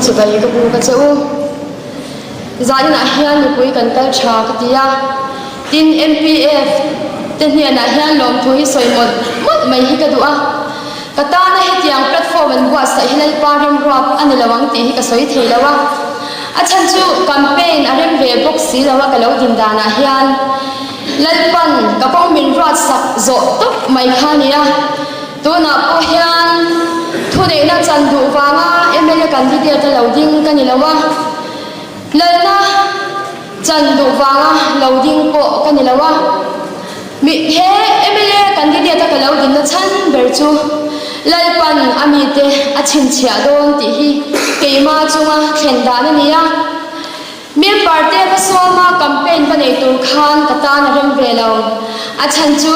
Chibai ka bu ka che u. Zaninah hian mipui kan kal tha ka ti a, tin MPF te hnenah hian lawmthu hi sawi mawlh mawlh mai hi ka duh a. Ka tana hetiang platform an buatsaih hi Lalpa remruat a ni lo ang tih hi ka sawi thei lo a. A chhan chu campaign a rem ve bawk si lo a ka lo din danah hian Lalpan ka kawng min ruatsak zawh tawp mai kha a ni a. Tunah pawh hian thuneihna chan duh vanga mla candidate a lo ding ka ni lo a, lalna chan duh vanga lo ding pawh ka ni lo a. Mi he mla candidate a ka lo dinna chhan ber chu Lalpan a mite a chhinchhiah dawn tih hi keimah chunga thlen dan a ni a. Member te va sawma campaign va nei tur khan ka tan a rem ve lo. A chhan chu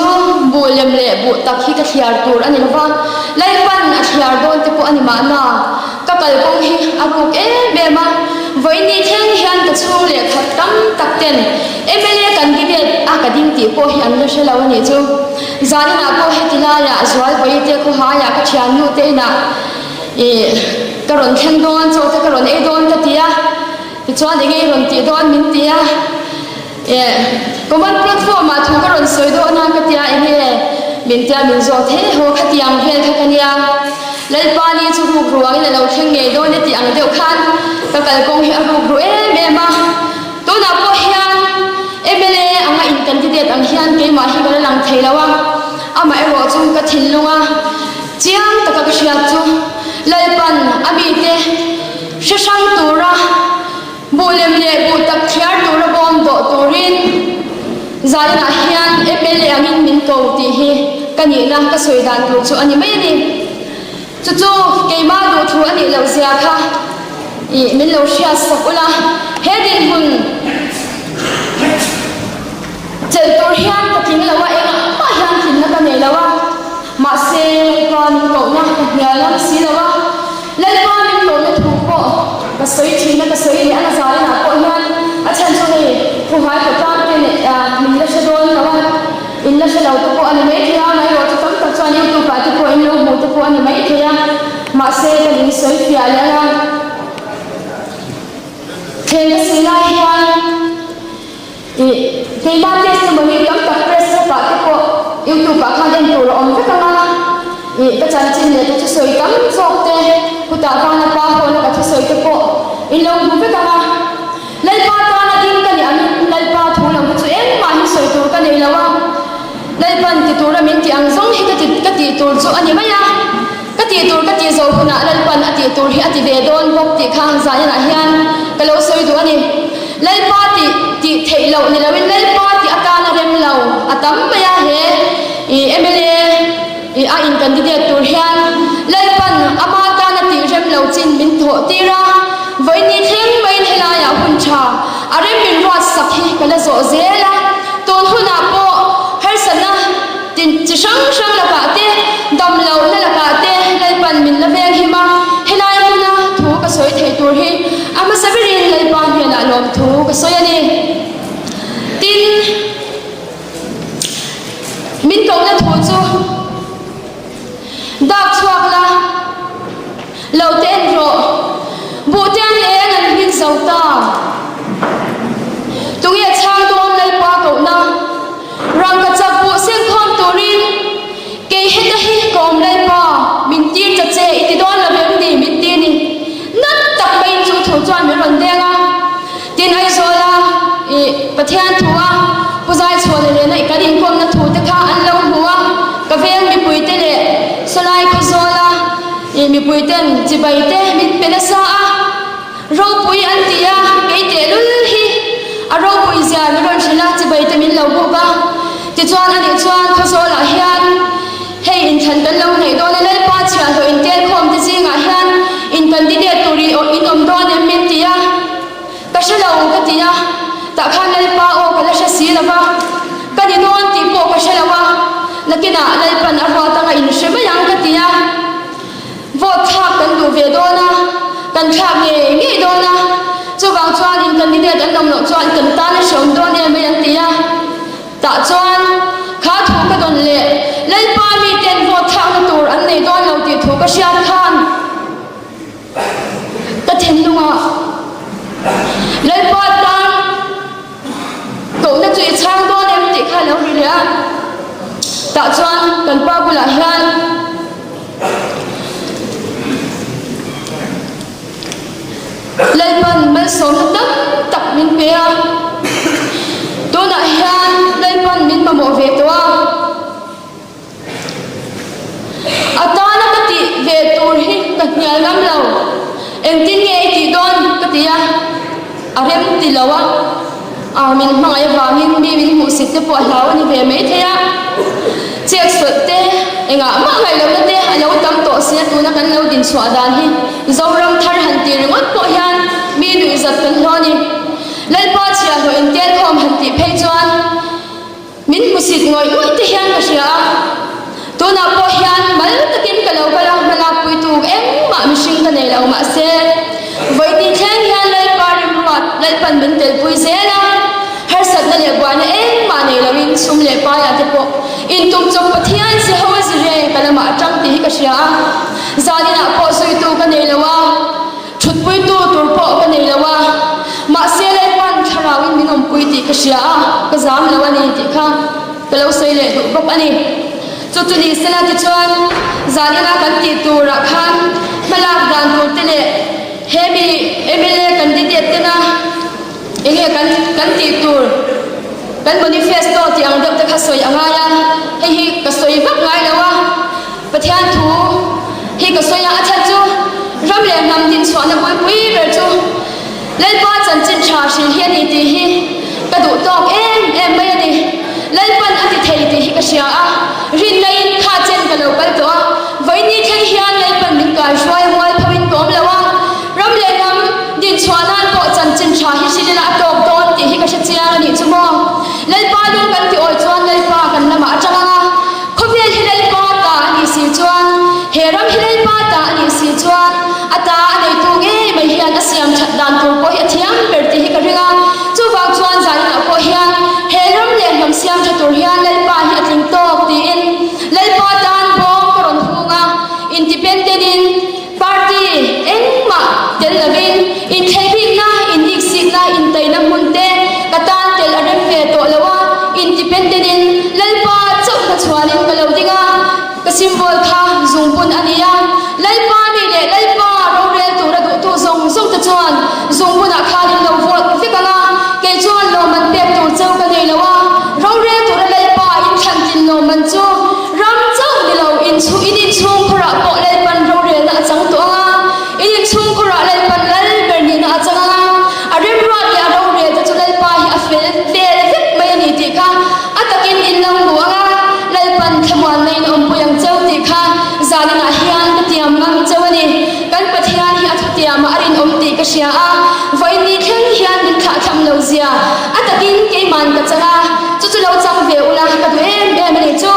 buh lem leh buh tak hi ka thliar tur a ni lova, Lalpan a thliar dawn te pawh a ni mahna. Ka kalkawng hi a ruk em em a, vawiin thleng hian ka chhung leh khat tam tak ten mla candidate a ka ding tih pawh hi an la hre lo a nih chu. Zaninah pawh heti laiah Zualbawi te khawhaiah ka thiannu te inah ih ka rawn thleng dawn, chaw te ka rawn ei dawn ka ti a, tichuan eng nge i rawn tih dawn min ti a, ih common platform ah thu ka rawn sawi dawn a ka ti a, eng nge min tia min zawt he haw khatiang vel kha ka nia. Lalpa ni chu ruk ruangin a lo thleng ngei dawn e tih ang deuh khan ka kalkawng hi a ruk ru em em a. Tunah pawh hian mla anga in candidate ang hian keimah hi ka la lang thei lo a, amaherawh chu ka thinlung a chiang taka ka hriat chu Lalpan a mite hre hrang tura buh lem leh buh tak thliar tura bawm dawh turin zaninah hian mla angin min ko tih hi ka nihna ka sawi dan tur chu a ni mai a ni. Chu chu keimah duhthu a nih loh zia kha ih min lo hriat sak ula, he dinhmun chelh tur hian ka tling lo a, engah mah hian tlinna ka nei lo a, mahse Lalpa min kohna ka hnial ngam si lo a, Lalpa min kohna thu pawh ka sawi thin a, ka sawi leh a na zalinah pawh hian a chhan chu hei khuhai khawtlang te min la hre dawn lo a. In la hre lo te pawh a ni maithei a, amaherawh chu tam tak chuan YouTube ah te pawh in lo hmuh te pawh a ni maithei a, mahse ka in sawi fiah leh ang a. Thleng ka sawi lai hian ih keimah testimony tam tak press rep ah te pawh YouTube ah khan en tur a awm vek ang a, ih ka chanchin leh ka thusawi tam zawk te khutah khan a pa hawla ka thusawi te pawh in lo hmu vek ang a. Lalpa tana ding ka nih angin Lalpa thu lo hi chu engmah hi sawi tur ka nei lo a, Lalpan ti tura min tih ang zawng hi ka ti ka tih tur chu a ni mai a, ka tih tur ka tih zawh hunah Lalpan a tih tur hi a ti ve dawn bawk tih kha zaninah hian ka lo sawi duh a ni. Lalpa tih tih theih loh ni loin Lalpa tih atana rem lo a tam mai a, he i mla i a in candidate tur hian Lalpan ama tana tih rem lo chin min thawh tir a, Vawiini thleng maiin helaiah hun tha a rem min ruat sak hi ka la zawh zel a, tun hunah pawh harsatna tin chi hrang hrang lakah te, dam lohna lakah te Lalpan min la veng him a, helai hmuna thu ka sawi theih tur hi a hmasa berin Lalpa hnenah lawmthu ka sawi a ni. Tin, min kohna thu chu. Dak chhuak la, lo te en rawh. Buh te an eng an hmin zo ta. Tunge chhang dawn Lalpa kohna? Rangka chak buh sengkhawm turin kei heta hi ka awm Lalpa, min tir ta che i ti dawn lo em ni min ti ni. Nat tak maiin chu thu chuan min rawn deng a. Tin Aizawla i Pathian thu a Pu Zaichhuana nena i kan inkawmna thu te kha an lo hmu a, ka veng mipui te leh Sawlai Khawzawla i mipui ten chibai te min pe nasa a, ropui an ti a, kei tehlul hi a ropui zia min rawn hrilh a, chibai te min lo buk a. Tichuan anih chuan Khawzawlah hian hei inthlan kan lo hnaih dawn a, Lalpa chhiahhlawh intelkhawm te zingah hian in candidate tur i in awm dawn em min ti a, ka hre lo ka ti a, tah khan Lalpa aw ka la hre si lo va, ka ni. Nakinah Lalpan a ruat anga inhre mai ang ka ti a. Vote thlak kan duh ve dawn a, kan thlak ngei ngei dawn a. Chuvang chuan in candidate an awm loh chuan kan tan a hreawm dawn em mai an ti a. Tah chuan kha thu ka dawn leh Lalpa miten vote thlakna tur an nei dawn lo tih thu ka hriat khan ka thinlungah Lalpa tan Kohna chu i chhang dawn em tih kha a lo ri leh a, tah chuan kan pa bulah hian Lalpan malsawmna tam tak min pe a, tunah hian Lalpan min mamawh ve tawh a. A tana ka tih ve tur hi ka hnial ngam lo. Engtin nge i tih dawn? ka ti a, a rem ti lo a. A min hmangaih avangin mi min hmuhsit te pawh a hlau a ni ve mai thei a. Chek sawlh te, engah mah ngaih lohna te a lo tam tawh sia tuna kan lo din chhuah dan hi Zoram thar han tih ringawt pawh hian mi nuihzat kan hlawh a ni. Lalpa chhiahhlawh intelkhawm han tih phei chuan Min hmusit ngawih ngawih te hian ka hria a, tunah pawh hian mal takin ka lo kal a, hmalak puitu engmah mihring ka nei lo mahse vawitin thleng hian Lalpa rimruat Lalpan min telpui zel a, harsatna leh buaina engmah nei loin sum leh paiah te pawh intum chawp Pathian Jehovah Jireh ka lamah atang tih hi ka hria a, zaninah pawh zuitu ka nei lo a. Thutpuitu tur pawh ka nei lo a, mahse Lalpan thlarauin min awmpui tih ka hria a, ka zam lo a ni tih kha ka lo sawi leh duh bawk a ni. Chu chu ni sela tichuan zanina kan tih turah khan hmalak dan tur te leh he mi mla candidate tena enge kan kan tih tur kan manifesto tih ang deuh te kha sawi a ngai a, hei hi ka sawi vak ngai lo a. Pathian thu hi ka sawi a, a chhan chu ram leh hnam dinchhuahna bulpui ber chu Lalpa chanchin tha hrilh hi a ni tih hi ka duh tawk em em mai a ni. Lalpan a ti thei tih hi ka hria a, rinna-in kha chen ka lo kal tawh a, vawiini thleng hian Lalpan min kaihruai a mual pho in ka awm lo a, ram leh hnam dinchhuah nan pawh chanchin tha hi hrilh ila a tawk dawn tih hi ka hre chiang a nih chu maw. Lalpa lung kan ti awi chuan Lalpa kan lamah a tang ang a, Khawvel hi Lalpa ta a nih si chuan, he ram hi Lalpa ta a nih si chuan, a ta a neitu ngei mai hian a siam that dan tur pawh hi a thiam ber tih hi ka ring a. Chuvang chuan zaninah pawh hian he ram leh hnam siam tha tur hian Lalpa hi a tling tawk tiin Lalpa tan bawm ka rawn hung a, independent in party engmah tel lovin inthleibikna, iniksikna, intaina hmun te ka tan tel a rem ve tawh lo a, independent in Lalpa chauh hmachhuanin ka lo ding a, ka symbol kha zungbun a ni a, Lalpa mi leh Lalpa rorel tura duhtu zawng zawng te chuan zungbunah khan in lo vote vek ang a, kei chuan lawmman pek tur cheu ka nei lo a, rorel tura Lalpa inthlan tlin lawmman chu Ram chauh ni lo, inchhung in inchhungkhurah pawh Lalpan rorelna a chang tawh ang a, in inchhungkhurah Lalpan lal ber nihna a chang ang a, a remruat leh a rorel te chu Lalpa hi a fel vel vek mai a ni tih kha a takin in lo hmu ang a, Lalpan thlamuanna in awmpui ang cheu tih kha zaninah hian ka tiam ngam cheu a ni. Kan Pathian hi a thutiamah a rinawm tih ka hria a, vawiin thleng hian min thlahthlam lo zia a takin keiman ka chang a, chu chu lo chang ve ula ka duh em em a ni chu.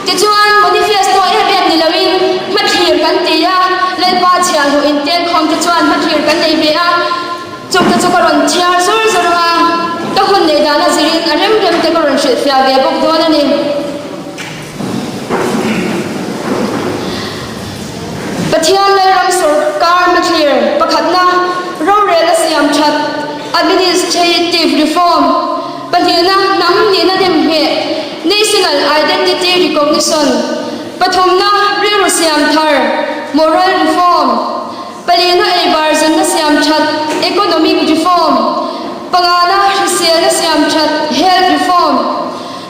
Tichuan manifesto em em ni loin hmathlir kan ti a, Lalpa chhiahhlawh intelkhawm te chuan hmathlir kan nei ve a, chungte chu ka rawn chhiar zur zur ang a, ka hun neih dan a zirin a rem rem te ka rawn hrilhfiah ve bawk dawn a ni. Pathian Lalram sawrkar hmathlir pakhatna rorel a siam that, administrative reform, pahnihna hnam nihna nemngheh, national identity recognition, pathumna rilru siam thar, moral reform, palihna eibar zanna siam that, economic reform, pangana hriselna siam that, health reform,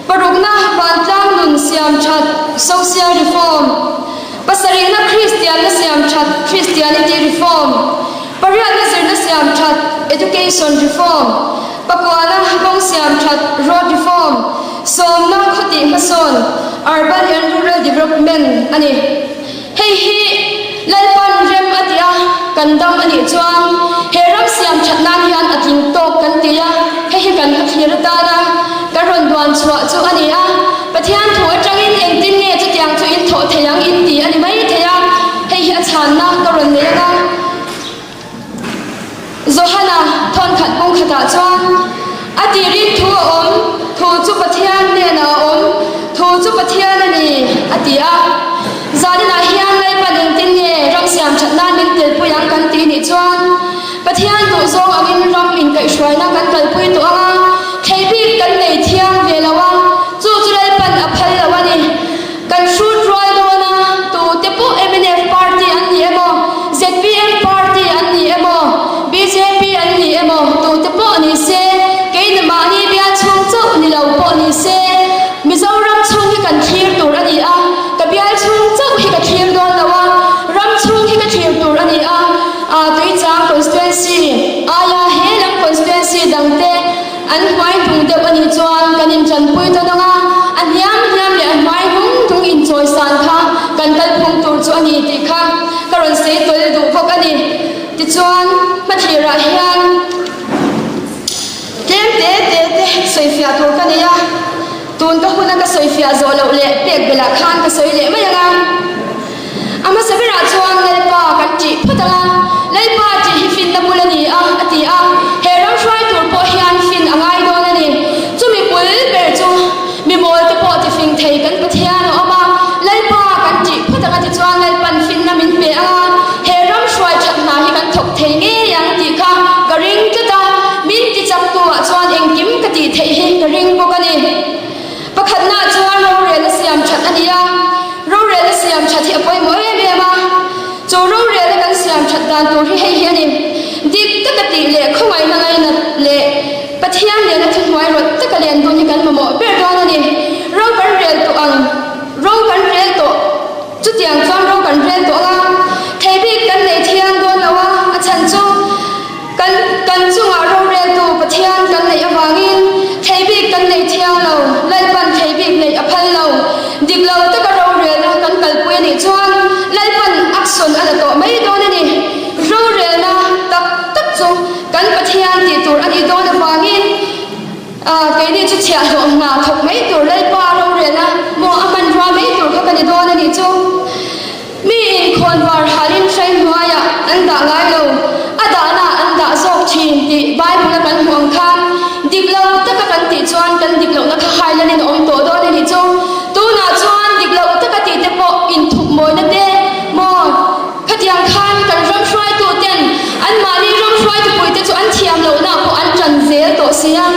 Parukna, vantlang nun siam that, social reform. Pasarihna, Kristianna siam that, Christianity reform. Pariatna, zirna siam that, education reform. Pakuana, kawng siam that, road reform. Sawmna, khawtih hmasawn, urban and rural development, a ni. Hei hi Lalpan rem a ti a, kan dam a nih chuan he ram siam that nan hian a tling tawk kan ti a, hei hi kan hmathlir atana kan rawn duan chhuah chu a ni a. Pathian thu atangin engtin nge? in ti a ni mai thei a, hei hi a chhanna ka rawn nei ang a. Johana thawnkhat bung khatah chuan, A tirin thu a awm, thu chu Pathian hnenah a awm, thu chu Pathian a ni, a ti a. Zaninah hian Lalpan engtin nge ram siam that nan min telpui ang kan ti nih chuan, Pathian duhzawng angin ram inkaihhruaina kan kalpui tawh ang a, thei bik kan nei thiang ve lo a, chu chu Lalpan a phal lo a ni. Kan hrut rual dawn a, tute pawh mnf party an ni emaw, zpm party an ni emaw, bjp an ni emaw, tute pawh ni se, keini mahni bial chhung chauh ni lo pawh ni se, Mizoram chhung hi kan thlir tur a ni a, ka bial chhung chauh hi ka thlir dawn lo a, ram chhung hi ka thlir tur a ni a, Tuichang constituency aia he lam constituency dangte, An hmai hnung deuh a nih chuan kan inṭanpui dawn ang a, a hniam hniam leh a hmai hnung hnung inchawisan kha kan kalphung tur chu a ni tih kha ka rawn sei tawl duh bawk a ni. Tichuan, hmathirah hian tlem te te te sawifiah tur ka nei a, tun ka huna ka sawifiah zawh loh leh pek belh ah khan ka sawi leh mai ang a. A hmasa berah chuan Lalpa kan ṭih phawt ang a, Lalpa ṭih hi finna bul a ni a, a ti a. He ram hruai tur pawh hian fin a ngai dawn a ni. Chumi bul ber chu mi mawl te pawh tifing thei kan Pathian a awm a, Lalpa kan ṭih phawt ang a ti chuan Lalpan finna min pe ang a, he ram hruai ṭhat hna hi kan thawk thei ngei ang tih kha ka ring tlat a, min tichaktu ah chuan engkim ka tih theih hi ka ring bawk a ni. Pakhatna chuan rorelna siam that a ni a, rorelna siam that hi a pawimawh em em a, chu rorelna kan siam that dan tur hi hei hi a ni, dik taka tih leh khawngaihna ngainat leh Pathian nena thuhnuai rawt taka len dun hi kan mamawh ber dawn a ni. Ro kan rel tawh ang, ro kan rel tawh, chutiang chuan ro kan rel tawh ang a, thei bik kan nei thiang dawn lo a, a chhan chu, Kan kan chungah roreltu Pathian kan neih avangin thei bik kan nei thiang lo, Lalpan thei bik neih a phal lo. Dik lo taka rorelna kan kalpui a nih chuan Lalpan action a la tawh mai dawn a ni. Rorelna tak tak chu kan Pathian tih tur a nih dawn avangin keini chu chhiahhlawh hna thawk mai tur Lalpa rorelna maw a hmanrua mai tur kha ka ni dawn a nih chu. Mi inkhawnvar halin hrei hnuaiah an dah ngai lo, a dahna an dah zawk thin tih Bible-a kan hmuh ang khan dik lo taka kan tih chuan kan dik lohna kha hailanin a awm tawh dawn a nih chu. Tunah chuan dik lo taka tih te pawh inthup mawina te maw? Khatiang khan kan ram hruaituten anmahni ram hruaitupuite chu an thiam lohna pawh an tan zel tawh si a,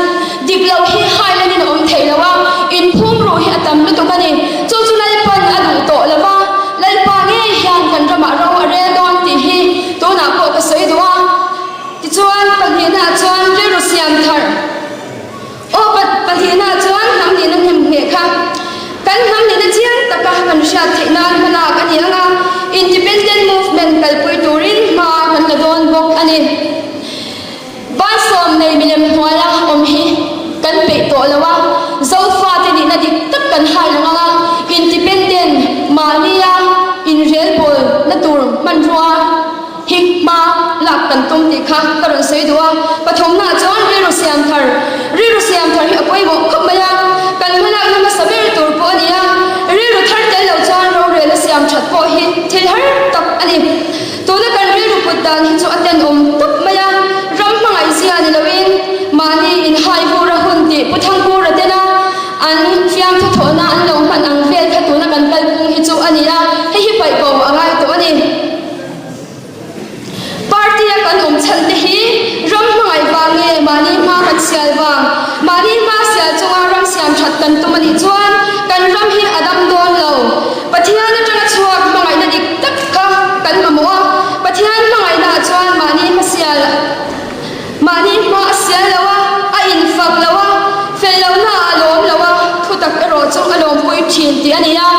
dik lo hi hailanin a awm thei lo a, inphum ruh hi a tam lutuk a ni. Chu chu Lalpan a duh tawh lo va, Lalpa ngei hian kan ramah ro a rel dawn tih hi tunah pawh ka sawi duh a. Tichuan, pahnihnaah chuan rilru siam thar. Aw pahnihnaah chuan hnam nihna hnem ngheh kha kan hnam nihna chiang taka kan hriat theih nan hmalak a ni ang a, Independent Movement kalpui turin hma kan la dawn bawk a ni. Bansawm nei milem hnuaia awm hi kan peih tawh lo a, Zofate nihna dik tak kan hai lang ang a, Independent mahnia inrelbawl na tur hmanrua hi hma lak kan tum tih kha ka rawn sawi duh a. Pathumnaah chuan rilru siam thar, rilru siam thar hi a pawimawh khawp mai a, kan hmalakna hmasa ber tur pawh a ni a, rilru thar tel lo chuan rorelna siam that pawh hi thil har tak a ni. Tuna kan rilru put dan hi chu a tenawm tawp mai a, ram hmangaih zia ni loin mahni inhai vur a hun tih Pu Thangkura tena an fiamthu thawhna an lo hman ang vel kha tuna kan kalphung hi chu a ni a, hei hi paih bo a ngai tawh a ni. Party a kan awm chhan te hi ram hmangaih vang nge mahni hma kan sial vang? Mahni hma sial chunga ram siam that kan tum a nih chuan kan ram hi a dam dawn lo. Pathian atanga chhuak hmangaihna dik tak kha kan mamawh a, Pathian hmangaihnaah chuan mahni hma sial mahni hma a sial lo a, a infak lo a, fel lohnaah a lawm lo a, thutak erawh chu a lawmpui thin tih a ni a.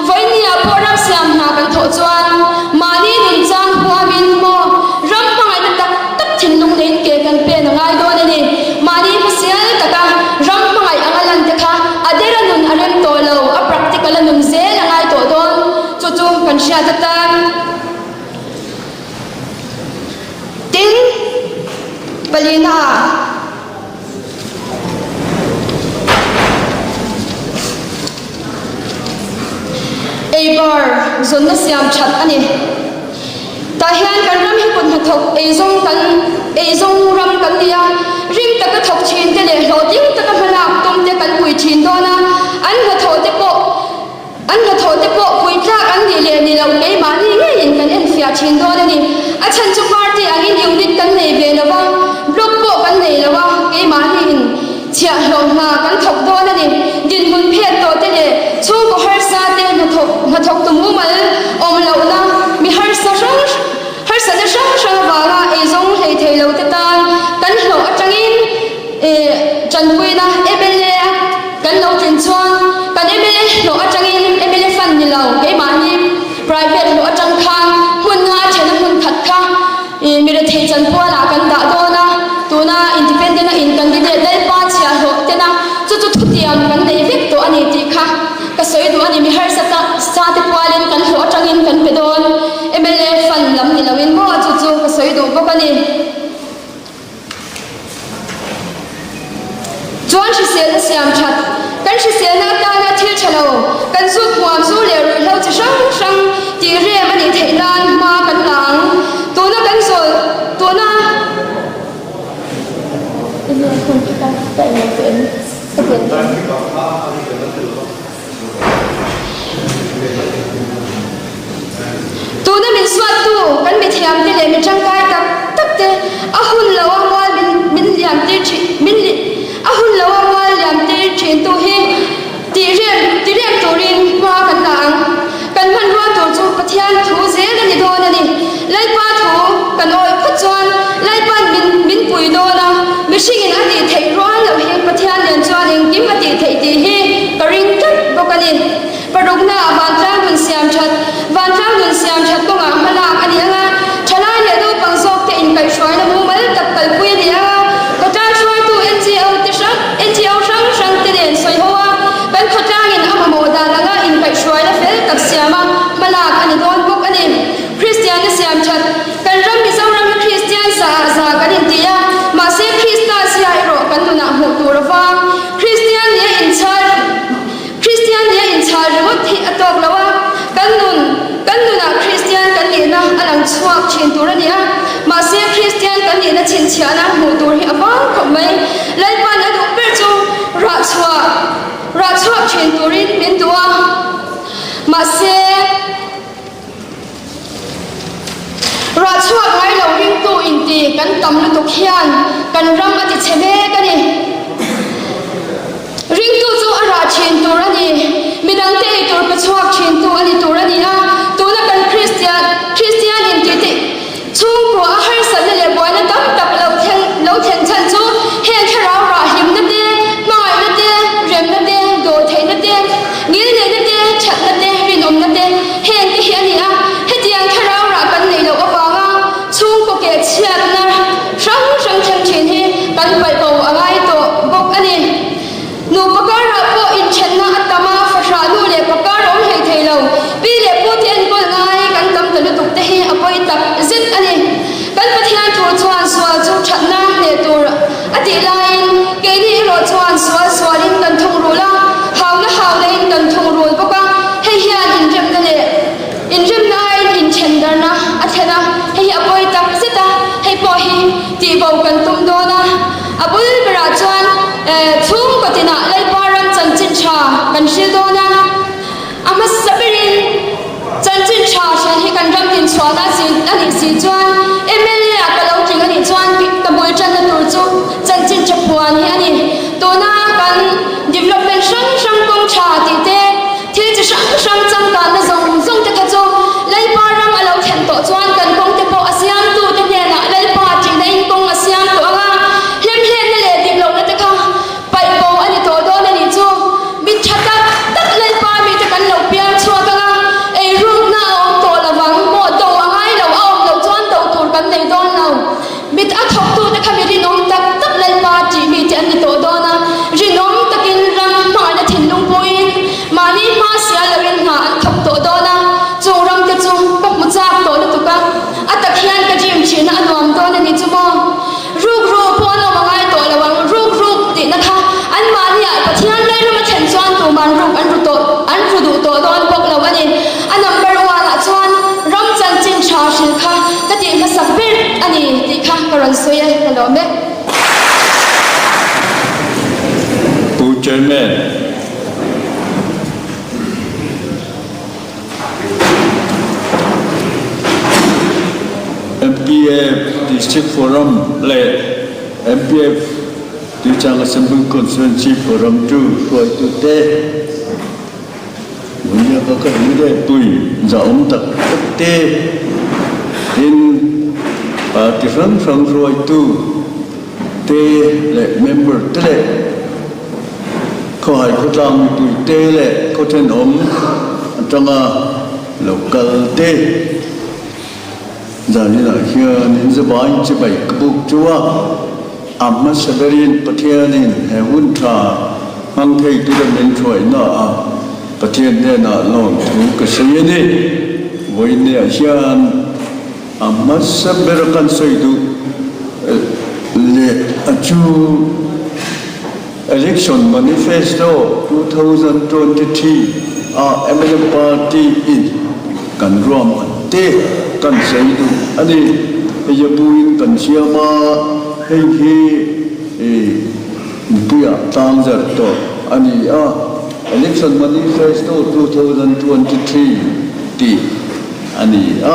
Vawinia pawh ram siam hna kan thawh chuan mahni nunchang huamin maw ram hmangaihna tak tak thinlung neiin ke kan pen a ngai dawn a ni. Mahni hmasial taka ram hmangaih anga lan te kha a dera nun a rem tawh lo, a practical a nun zel a ngai tawh dawn. Chu chu kan hriat atan. Tin, palina ah. Eibar. zawnna siam that a ni. Tah hian kan ram hi kut hnathawk eizawng kan eizawng ram kan ni a, rim taka thawk thin te leh hlawhtling taka hmalak tum te kan pui thin dawn a, an hnathawh te pawh an hnathawh te pawh pui tlak an nih leh ni loh keimahni ngeiin kan enfiah thin dawn a ni. A chhan chu party angin unit kan nei ve lo va, block pawh kan nei lo a, keimahniin Chhiahhlawh hna kan thawk dawn a ni. Dinhmun phet tawh te leh chhungkaw harsa te hnathawk hnathawktu mumal awm lohna mi harsa hrang harsatna hrang hrang avanga eizawng hlei thei lo te tan kan hlawh atangin tanpuina mla a kan lo tlin chuan kan mla hlawh atangin mla fund ni lo keimahni private hlawh atang khan hmun nga a thena hmun khat kha I mi rethei chanpualah kan dah dawn a, tuna independent a in candidate Lalpa chhiahhlawh tena chu chu thutiam kan nei vek tawh a ni tih kha ka sawi duh a ni. Mi harsa ta sa te pualin kan hlawh atangin kan pe dawn mla fund lam ni loin maw chu chu ka sawi duh bawk a ni. Chuan hriselna siam that, kan hriselna atana thil tha lo, kan zuk hmuam zu leh ruihhlo chi hrang hrang tih rem a nih theih nan hma kan la ang. Tuna kan zawl, tuna. Tuna min suattu kan mithiamte leh mi tangkai tak tak te a hun lo a mual min min liam tir thin min a hun lo a mual liam tir thin tu hi tih rem ti rem turin hma kan la ang. Kan hmanrua tur chu Pathian thu zel a ni dawn a ni. Lalpa thu kan awih phawt chuan Lalpa'n min min pui dawn a, mihringin a tih theih rual loh hi Pathian nen chuan engkim a tih theih tih hi ka ring tlat bawk a ni. Paruknaah vantlang nun siam that, Vantlang nun siam that kawngah hmalak a ni ang a, thalai leh naupang zawkte inkaihhruaina mumal tak kalpui a ni ang a, khawtlang hruaitu NGO te hrang NGO hrang hrang te nen sawi ho a, kan khawtlangin a mamawh dan anga inkaihhruaina fel tak siama hmalak a ni dawn bawk a ni. Kristianna siam that, Kan ram Mizoram hi Kristian za ah za kan inti a, mahse Krista zia erawh kan nunah hmuh tur a vang. Kristian nia inchhar Kristian nia inchhar ringawt hi a tawk lo a, kan nun kan nunah Kristian kan nihna a lang chhuak thin tur a ni a, mahse Kristian kan nihna chhinchhiahna hmuh tur hi a vang khawp mai. Lalpan a duh ber chu rah chhuah rah chhuak thin turin min duh a, mahse. Ruah chhuak ngai lo ringtu inti kan tam lutuk hian kan ram a ti chhe mek a ni. Ringtu chu a rah thin tur a ni. Midangte ei tur pe chhuak thintu a ni tur a ni a. Tuna kan Kristian Kristian inti te chhungkua a harsatna leh buaina tam tak lo thleng lo thlen chhan chu heng thlarau rah hlimna te, hmangaihna te, remna te, dawhtheihna te, ngilneihna te, thatna te, rinawmna te heng te hi a ni a. Hetiang thlarau rah kan neih loh avanga chhungkaw keh chhiatna hrang hrang thleng thin hi kan paih bo a ngai tawh bawk a ni. Nupa karah pawh inthenna a tam a, fahrah nu leh pa kar awm hlei thei lo. Pi leh pu te enkawl ngai kan tam ta lutuk te hi a pawi tak zet a ni. Kan Pathian thu chuan sual chu thatna hneh tur a tih laiin keini erawh chuan sual sualin kan thungrul a, hauna haunain kan thungrul bawk a, hei hian inremna leh inremna aiin inthendarna a thlen a, hei hi a pawi tak zet a, hei pawh hi tihbo kan tum dawn a. A bul berah chuan chhungkaw tinah Lalpa ram chanchin tha kan hril dawn a, a hmasa berin chanchin tha hril hi kan ram dinchhuahna a nih si chuan mla ah ka lo tling a nih chuan ka bul tanna tur chu chanchin tha phuan hi a ni. Tuna kan development hrang hrang kawng tha tih te, thil chi hrang hrang changkanna zawng zawng te kha chu Lalpa ram a lo thlen tawh chuan kan kawng te pawh a siamtu te hnenah Lalpa ṭihna in kawng a siam tawh ang a, hlemhletna leh dik lohna te kha paih bo a ni tawh dawn a nih chu. Mi ṭha tak tak Lalpa mite kan lo piang chhuak ang a, eirukna a awm tawh lo vang, maw do a ngai lo, a awm loh chuan do tur kan nei dawn lo. Mit a thawktute kha mi rinawm tak tak Lalpa tih mite an ni tawh dawn a, rinawm takin ram hmangaihna thinlung puiin mahni hma sial loin hna an thawk tawh dawn a, chung ramte chu ka hmu chak tawh lutuk a, a tak hian ka dream thihna a nuam dawn a ni chu maw? Ruk ruk pawh an awm a ngai tawh lo ang, ruk ruk tihna kha anmahniah Pathian Lalram a thlen chuan tuman ruk an ru tawh an ru duh tawh dawn bawk lo a ni. A number one. lawm e. Pu Chairman. MPF District Forum leh MPF Tuichang Assembly Constituency Forum chu hruaitute Hmuiaka ka ri leh pui zahawm tak tak te tin party hrang hrang hruaitu te leh member te leh khawhai khawtlang mipui te leh khaw thenawm atanga lo kal te zaninah hianin zavai chibai ka buk chu a. A hmasa berin Pathianin he hun tha hmang thei tura min hruaihna ah Pathian hnenah lawmthu ka sawi a ni. Vawiinniah hian a hmasa bera kan sawi duh leh a chu Election Manifesto 2023 ah mla Party in kan ruahman te kan sawi duh a ni. Hei a buin kan siam a, hei hi mipuiah tlang zarh tawh a ni a, Election Manifesto 2023 tih a ni a.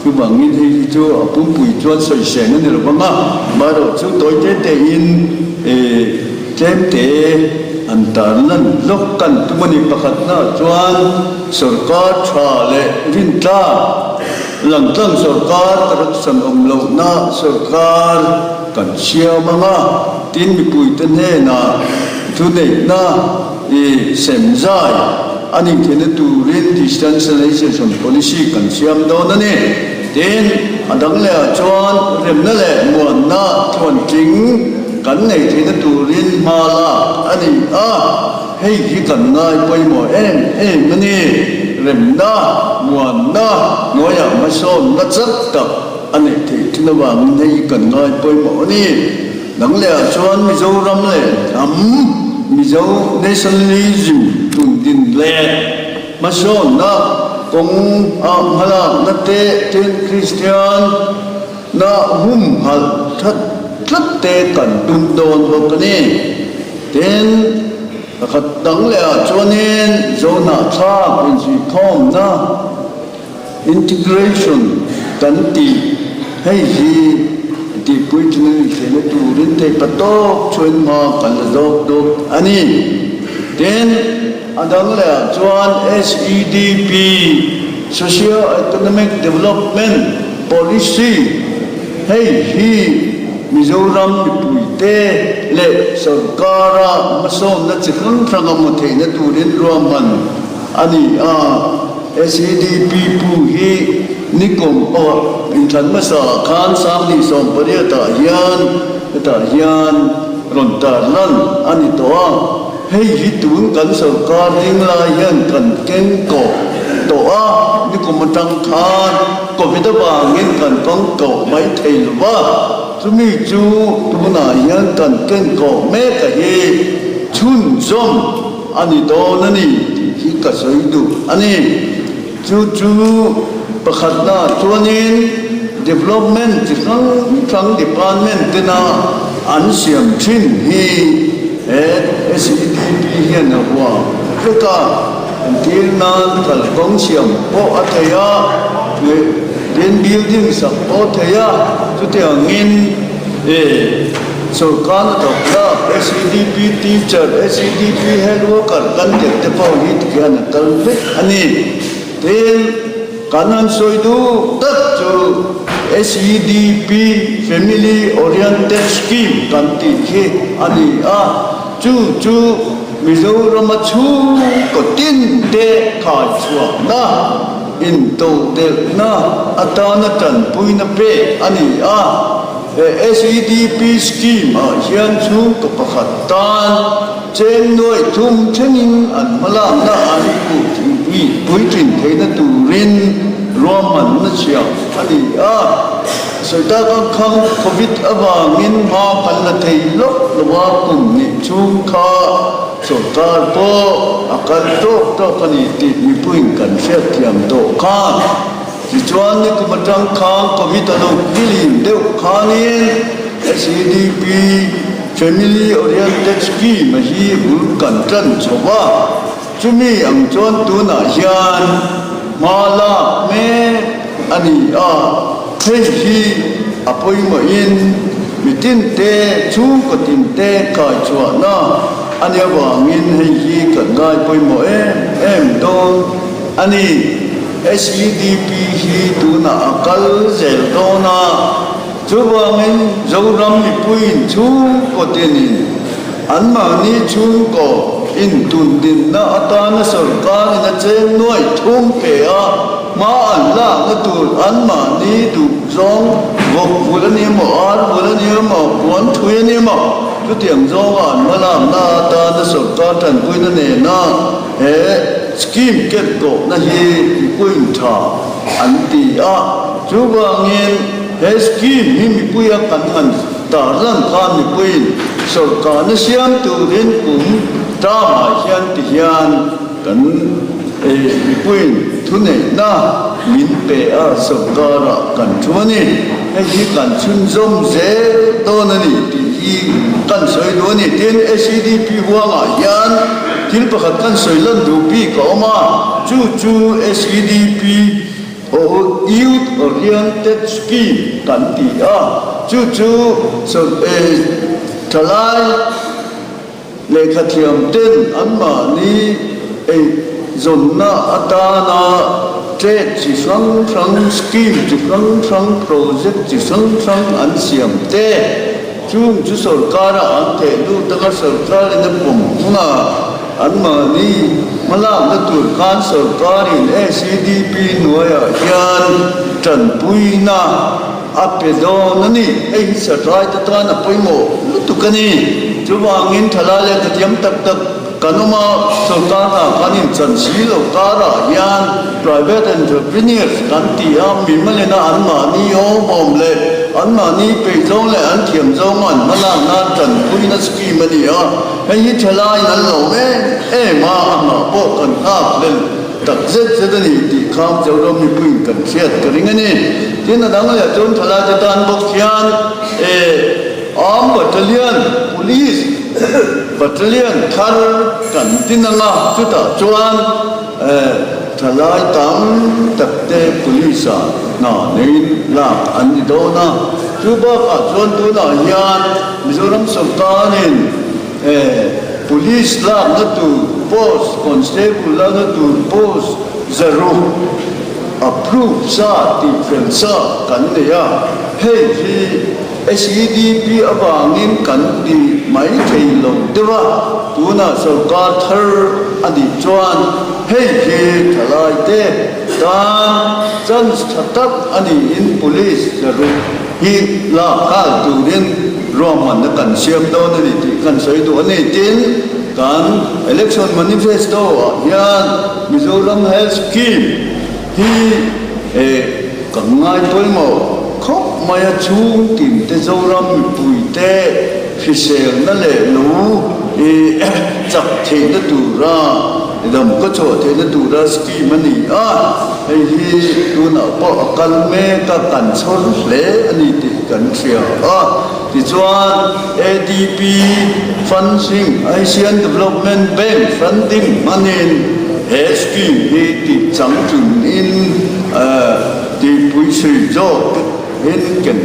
Chuvangin hei hi chu a pumpui chuan sawiseng a ni lo vang a, marawh chu tawi te tein tlemte an tarlan lawk kan tum a ni. Pakhatna chuan sorkar tha leh rintlak, langtlang sorkar corruption awm lohna sorkar kan siam ang a, tin mipuite hnenah thuneihna semzai a nih theihna turin decentralization policy kan siam dawn a ni. Tin, a dang lehah chuan remna leh muanna tluantling kan neih theihna turin hma lak a ni a, hei hi kan ngai pawimawh em em a ni. Remna, muanna hnuaiah hmasawnna chak tak a neih theih thin avangin hei hi kan ngai pawimawh a ni. Dang lehah chuan Mizoram leh hnam Mizo nationalism tundin leh hmasawnna kawng ah hmalakna te tin Kristian na humhalh that tlat te kan tum dawn bawk a ni. Tin, pakhat dang lehah chuanin Zohnahthlak insuihkhawmna, Integration kan tih hei hi tihpuitling a nih theihna turin theihpa tawk chuan hma kan la zawk dawk a ni. Tin, a dang lehah chuan SEDP, Socio-Economic Development Policy, hei hi Mizoram mipuite leh sorkara hmasawnna chi hrang hrang a hmu theihna turin ruahman a ni a. SEDP pu hi nikum pawh inthlan hmasa ah khan 2018 ah hian hetah hian rawn tar lan a ni tawh a, hei hi tun kan sorkar ding lai hian kan keng kawh tawh a, nikum atang khan Covid avangin kan kawng kawh mai thei lo va, chumi chu tunah hian kan ken kawh mek a hi chhunzawm. A ni dawn a ni tih hi ka sawi duh a ni. Chu chu pakhatna chuanin development chi hrang hrang department tena an siam thin hi he SEDP hian a hua vek a, entir nan kalkawng siam pawh a thei a, tin building sak pawh a thei a, chutiangin e. Sorkar a thawk tlak, SEDP teacher, SEDP head worker kan tirh te pawh hi tikhian a kal vek a ni. Tin, kan han sawi duh tak chu SEDP Family Oriented Scheme kan tih hi a ni a, chu chu Mizorama chhungkaw tin te khai chhuahna, intodelhna atana tanpuina pek a ni a. He SEDP scheme ah hian chhungkaw pakhat tan cheng nuaih thum thlengin an hmalakna an puitlin theihna turin ruahmanna chhiah a ni a. Sawi tak ang khang Covid avangin hma kan la thei lawk lo a, kum hnih chhung kha sawrkar pawh a kal tawk tawk a ni tih mipuiin kan hriatthiam tawh kha. Tichuan nikum atang khan Covid a lo kilim deuh khanin SEDP, Family Oriented Scheme hi bul kan tan chho a, chumi ang chuan tunah hian hma lak mek a ni a, hei hi a pawimawhin mitin te, chhungkaw tin te kaichhuahna a nih avangin hei hi kan ngai pawimawh em em dawn a ni. SEDP hi tunah a kal zel dawn a. Chuvangin Zoram mipuiin chhungkaw tinin anmahni chhungkaw intundinna atana sorkarin a cheng nuai thum pe a, hma an lakna tur anmahni duh zawng vawk vul a ni emaw, ar vul a ni emaw, puan thui a ni emaw, chutiang zawnga an hma lakna atana sorkar tanpuina nena he scheme ketkawhna hi mipuiin tha an ti a. Chuvangin he scheme hi mipuia kan han tarlan khan mipuiin sorkarna siam turin kum tamah hian ti hian kan mipuiin thuneihna min pe a, sorkarah kan thu a ni. Hei hi kan chhunzawm zel dawn a ni tih hi kan sawi duh a ni. Tin, SEDP huangah hian thil pakhat kan sawi lan duh bik a awm a, chu chu SEDP, Aw Youth Oriented Scheme kan ti a, chu chu thalai lehkhathiam ten anmahni eizawnna atana trade chi hrang hrang, scheme chi hrang hrang, project chi hrang hrang an siam te, chung chu sorkara an theh lut anga sorkarin a pawm hunga Anmahni hmalakna tur khan sorkarin SEDP hnuaiah hian tanpuina a pe dawn a ni. Hei hi satlai te tan a pawimawh lutuk a ni. Chuvangin thalai leh hrethiam tak tak kan awm a, sorkar hna kan inchan si lo karah hian private entrepreneurs kan ti a, mimalina anmahni awmawm leh anmahni peihzawng leh an thiamzawng an hmalak nan tanpuina scheme a ni a. Hei hi thalaiin an lo em em a, a hna pawh kan nghak hlel tak zet zet a ni tih kha Zoram mipuiin kan hriat ka ring a ni. Tin, a dang leh chuan thalaite tan bawk hian e Armed Battalion, Police Battalion thar kan din ang a, chutah chuan e thalai tam tak te Police ah hna neiin lak an ni dawn a. Chu bakah chuan tunah hian Mizoram sorkarin Police lakna tur post, Constable lakna tur post zaruk approve sa tih fel sa kan nei a, hei hi SEDP avangin kan ti mai thei lo deuh a, tunah sorkar thar a nih chuan hei hi thalaite tan chance tha tak a niin Police zaruk hi lak nghal turin ruahmanna kan siam dawn a ni tih kan sawi duh a ni. Tin, kan Election Manifesto ah hian Mizoram Health Scheme hi kan ngai pawimawh khawp mai a, chhung tin te Zoram mipui te hriselna leh lo chak theihna tura dam ka chhuah theihna tura scheme a ni a. Hei hi tunah pawh a kal mek a, kan chhawr hle a ni tih kan hria a. Tichuan, ADP funding, Asian Development Bank funding hmanin he scheme hi tih changtlungin tihpui sui zawk in ken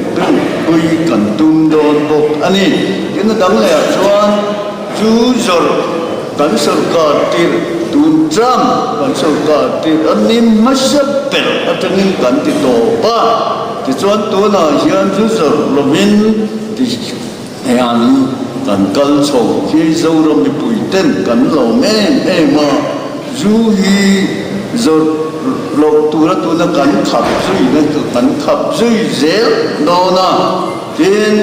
pui kan tum dawn bawk a ni. Tin, a dang lehah chuan chu zawrh Kan sorkar tirh tun tlang kan sorkar tirh a ni hmasa ber atangin kan ti tawp a, tichuan tunah hian zu zawrh lovin ti hian kan kal chho hi Zoram mipui ten kan lawm em em a, zu hi zawrh loh tura tuna kan khap zui na chu kan khap zui zel dawn a. Tin,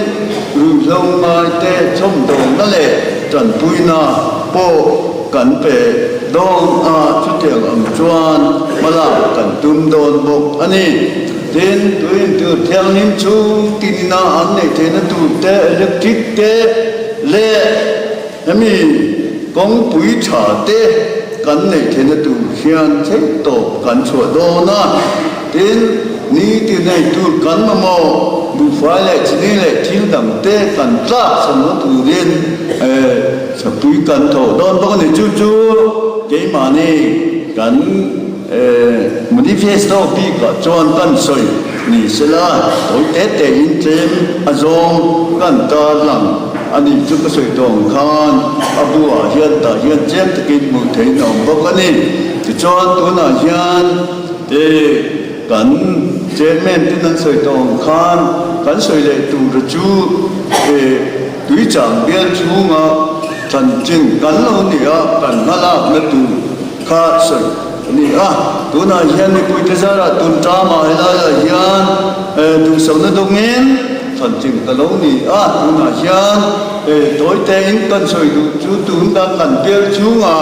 ruihhlo ngaite chhawmdawlna leh tanpuina pawh kan pe dawn a, chutiang ang chuan hmalak kan tum dawn bawk a ni. Tin, tuin tur thianghlim chhung tinina an neih theihna tur te, electric te leh hemi kawngpui tha te kan neih theihna tur hian theihtawp kan chhuah dawn a. Tin, ni ti nei tur kan mamawh. Buhfai leh chini leh thil dang te kan tlak chhanna turin thapui kan thawh dawn bawk a ni. Chu chu keimahni kan manifesto bikah chuan kan sawi ni sela, tawi te te in tlem a zawng kan tarlang a ni. Chu ka sawi tawh ang khan a buah hian tah hian chiang takin hmuh theihin a awm bawk a ni. Tichuan tunah hian Kan chairman ten an sawi tawh ang khan kan sawi leh tur chu Tuichang bial chhunga chanchin kan lo ni a, kan hmalakna tur kha sawi a ni a. Tunah hian mipuite zarah tun tama helaiah hian duhsakna dawngin chanchin ka lo ni a. Tunah hian tawitein kan sawi duh chu tun dan kan bial chhunga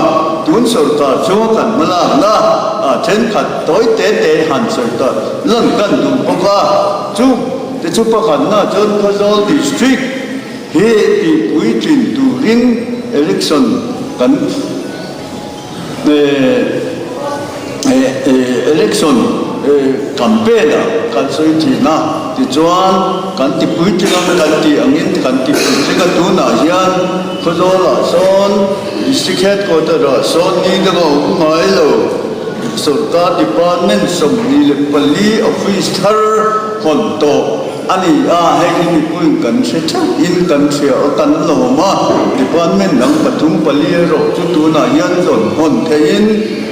tun sorkar chhunga kan hmalakna thenkhat Tawi te te han sawi ta lan kan duh bawk a, chu te chu pakhatna chuan Khawzawl District hi tihpuitlin turin election kan election campaign ah kan sawi thin a, tichuan kan tipuitling ang kan tih angin kan tipuitling a, tunah hian Khawzawl ah sawn District Headquarter ah sawn ni dang a awm ngai lo. Sorkar Department 24 office thar hawn tawh a ni a, hei hi mipuiin kan hre theuh in kan hria a, kan lawm a, Department dang pathum pali erawh chu tunah hian zawn hawn theihin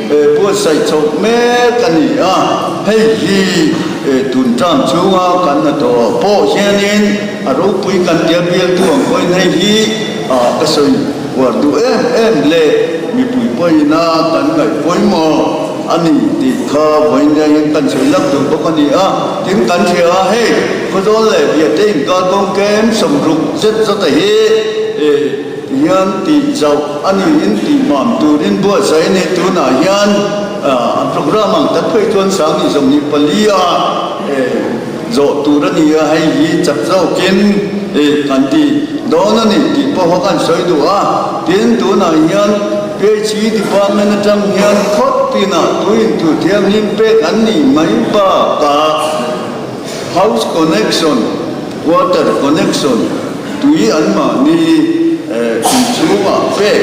buatsaih chhoh mek a ni a, hei hi tun term chhunga kan hnathawh ah pawh hianin a ropui kan tia bialtu ang pawhin hei hi ka sawi Uar duh em em leh mipui pawina kan ngaih pawimawh a ni tih kha vawiin hian kan sawi lak duh bawk a ni a. Tin, kan hria a, hei Khawzawl leh Biate inkar kawng kem 60 zet zawta hi hian tih zauh a niin tih mam turin buatsaih a ni. Tunah hian a programme ang tak phei chuan 2024 a Zawh tur a ni a, hei hi chak zawkin kan ti dawn a ni tih pawh kan sawi duh a. Tin, tunah hian PHE department atang hian khawp tinah tuin tur thianghlim pek an nih mai bakah house connection, water connection, tui anmahni inchhungah pek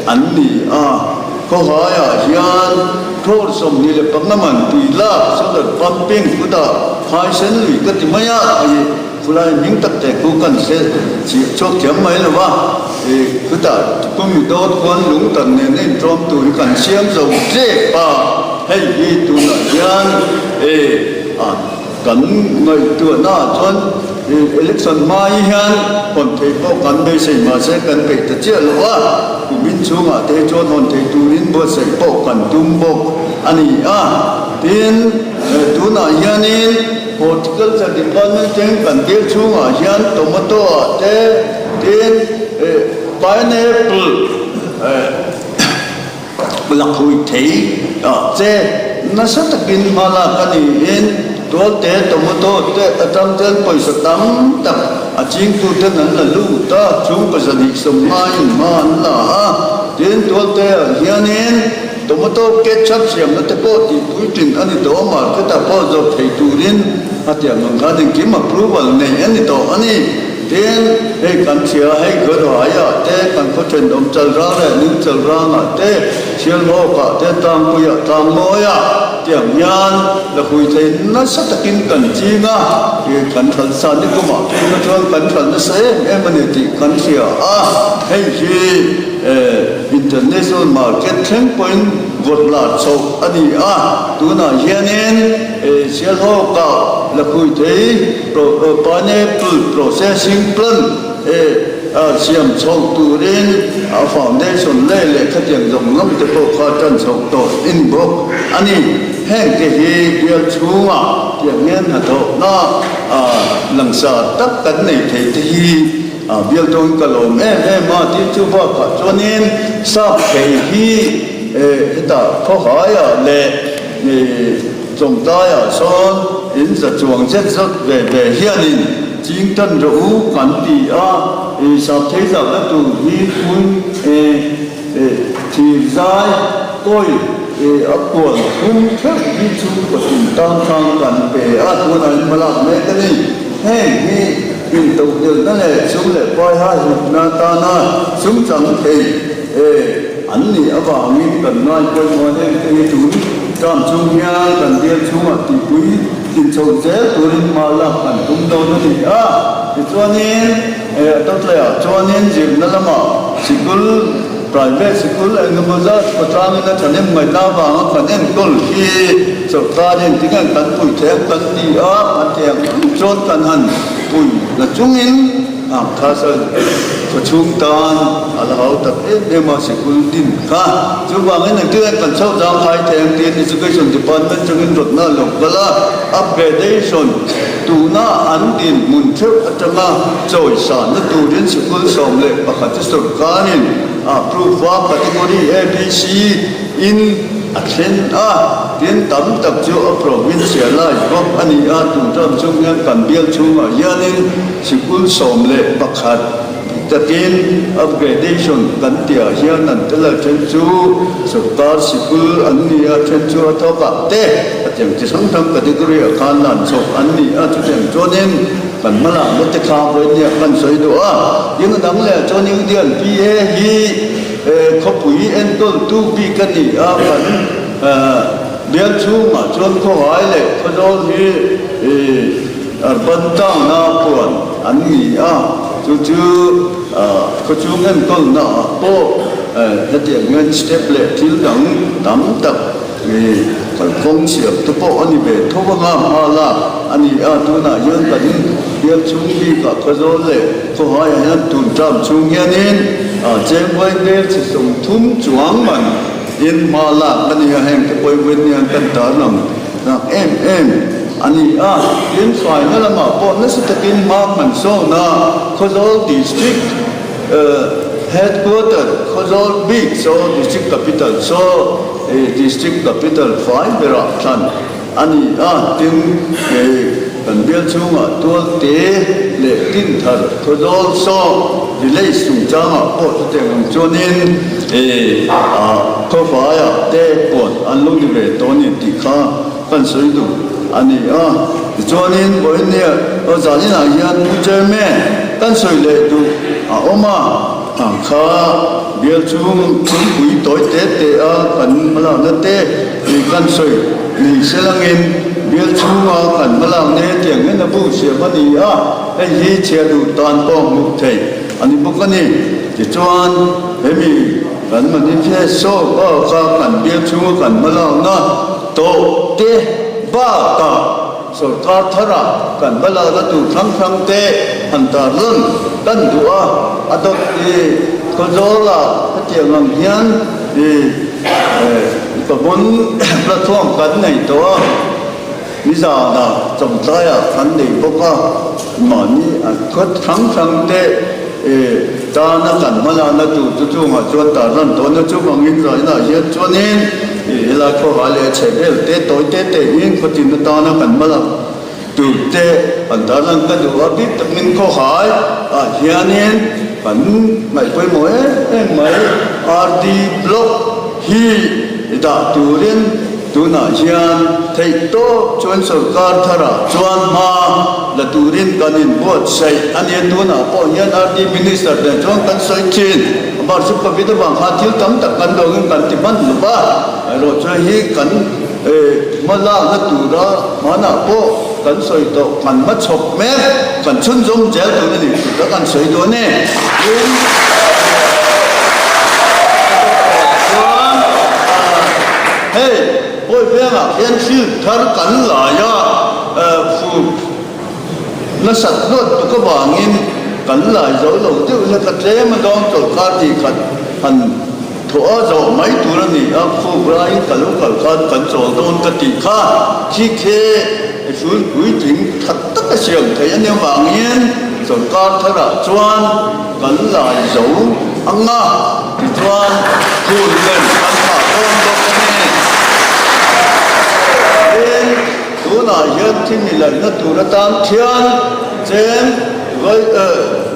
an ni a. Khawhaiah hian crore 25 man tui lak solar pumping kutah phaisen lui ka ti mai a, i khulai hming tak te khu kan hre chiah chhuak thiam mai lo va, i khutah kumi dawt khuan lung tan nen a intawm tur hi kan siam zo tlep a, hei hi tunah hian i a. Kan ngaihtuahna ah chuan election hma hi hian hawn theih pawh kan beisei mahse kan peih ta chiah lo a, kumin chhungah te chuan hawn theih turin buatsaih pawh kan tum bawk a ni a. Tin, tunah hianin Horticulture Department teng kan dil chhungah hian tomato ah te, tin pineapple Lakhui thei ah che nasa takin hma lak a niin tualte tomato te atang chuan pawisa tam tak a chingtuten an la lut a, chhungkaw 250 in hma an la a, tin tualte ah hianin tomato ketchup siamna te pawh tihpuitlin a ni tawh a, market ah pawh zawrh thei turin a tiang ang khan engkim approval nei a ni tawh a ni. Tin, hei kan hria, hei Khawruaiah te, kan khaw thenawm Chalrang leh New Chalrangah te, Sialhawkah te, Tlangpuiah, Tlangmawiah tiang hian la hui thei nasa takin kan ching a, kan hralh san ni kumah phei kha chuan kan hralh nasa em em a ni tih kan hria a, hei hi international market thleng pawhin vawt lar chhoh a ni a, tunah hianin Sialhawkah la hui thei. Pineapple processing plant siam chhoh turin a foundation leh lehkha tiang zawng zawng te pawh kha tan chhoh tawh in bawk a ni. Heng te hi bial chhungah tiang hian hnathawhna langsar tak kan nei thei te hi bial tawngin ka lawm em em a tih chu bakah chuanin sap thei hi hetah khawhaiah leh Chawngtlaiah sawn in za chuang zet zawt ve ve hianin ching tan rawh u kan ti a, i sap thei zakna tur hi hmun e thir zai kawi e a kual thum theuh hi chhungkaw tin tan khang kan pe a, tunah in hmalak mek a ni. Heng hi intodelhna leh sum leh paiha hlutna atana sum chang thei e an nih avangin kan ngai pawimawh heng te hi tun term chung hian kan bial chhungah tihpui tinchho zel turin hma lak kan tum dawn a ni a. Tichuanin a tawtlaiah chuanin zirna lamah sikul Private sikul engemaw zat khawtlangin a thahnem ngaihna avanga kan enkawl hi sawrkarin tinge kan pui thei ang kan ti a, kan thei ang ang chuan kan han pui la chungin ang kha chuan khawchhung tan a la hau tak em em a sikul din kha. Chuvangin engtinge kan chho zangkhai thei ang tiin Education Department chungin rawtna a lo kal a, upgradation tuna an dinhmun theuh atanga chawisanna turin sikul 11 chu sawrkarin a approve a, category A, B, C in a thlen a, tin tam tak chu a provincialize bawk a ni a, tun term chung hian kan bial chhungah hianin sikul 11 takin upgradation kan tihah hian an tel a, then chu sawrkar sikul an ni a, then chu a thawkah te a tiang chi hrang hrang category ah khan lan chhawk an ni a, chutiang chuanin kan hmalakna te kha vawinia kan sawi duh a, ding dang leh chuan Indian PA hi khawpui enkawltu bik a ni a, kan bial chhungah chuan khawhai leh khawzawl hi Urban town-a puan an ni a, chu chu khawchhung enkawlna ah pawh hetiang hian step leh thil dang tam tak kalkawng siam te pawh a ni ve tho anga hma lak a ni a. Tunah hian kan bial chhung bikah Khawzawl leh Khawhaiah hian tun term chhung hianin Chengvawi bel chi 30 chuang man in hma lak a ni a, heng te pawh hi vawiin hian kan tarlang. Nak em em a ni a, tin faina lamah pawh nasa takin hma kan sawn a, Khawzawl District Headquarter Khawzawl bik saw District Capital saw District Capital fai berah thlan a ni a, tin kan bial chhungah Tualte leh Tinthar Khawzawl saw Village chungchangah pawh chutiang ang chuanin khawfaiah te puan an lo ni ve tawh a ni tih kha kan sawi duh a ni a. Tichuanin vawinia zaninah hian Pu Chairman kan sawi leh duh a awm a, ang kha bial chhung chhungpui tawi te te a kan hmalakna te kan sawi ni se langin bial chhunga kan hmalakna hetiang hian a bu siam a ni a. Hei hi chhia duh tan pawh hmuh theih a ni bawk a ni. Tichuan, hemi kan manifesto baka kan bial chhunga kan hmalakna tawh te bakah sorkar thara kan hmalakna tur hrang hrang te han tarlan kan duh a, a dawt i Khawzawla hetiang ang hian i Pabon platform kan nei tawh a. Nizanah chawngtlaiah kan nei bawk a, mahni a khawt hrang hrang te tana kan hmalakna tur chu chungah chuan tarlan tawhna chu vangin zainah hian chuanin helai khawhai leh chhe vel te tawi te te in khawtin atana kan hmalak tur te kan tarlan ka duh a, bik takin khawhai ah hianin kan ngaih pawimawh em em mai RD block hi dah turin Tunah hian theih tawp chuan sorkar tharah chuan hma la turin kan inbuatsaih a nia. Tunah pawh hian RD Minister nen chuan kan sawi thin. Amah chu Covid avang khan thil tam tak kan dawngin kan ti hman lo va, erawh chuan hi kan hma lakna tura hmanah pawh kan sawi tawh, kan hma chhawp mek, kan chhunzawm zel tur a ni tih kha kan sawi dawn e. Tin, chuan Hei, bawi vengah hian field thar kan lai a, fur nasat luat tuk avangin kan lai zo lo deuh hlek a, tlem a dawng chawlhkar tih khat han thawh a zawh mai tur a ni a, fur laiin ka lo kal khan kan chawl dawn ka tih kha khi khe fur puitling tha tak a siam thei a nia vangin chawlhkar tharah chuan kan lai zo ang a. Tichuan, phun lem kan thlah dawn bawk a ni. Tin, tunah hian thil ni laihna tur atan thian cheng vawi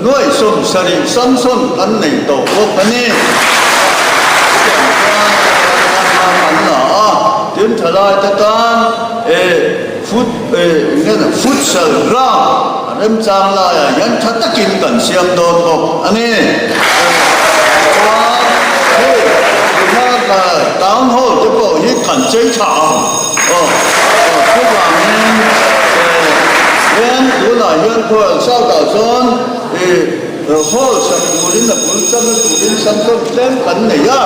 nuai 70 Samson kan nei tawh bawk a ni. Chutiang chuan hma kan la a, tin thalaite tan foot futsal ground. remchang laiah hian tha takin kan siam dawn bawk a ni. Chuan hei tuna Town Hall te pawh hi kan chei tha ang. Aw chuvangin hian tunah hian khual South-ah chuan Hall sak turin a bul chana turin sanction tlem kan nei a,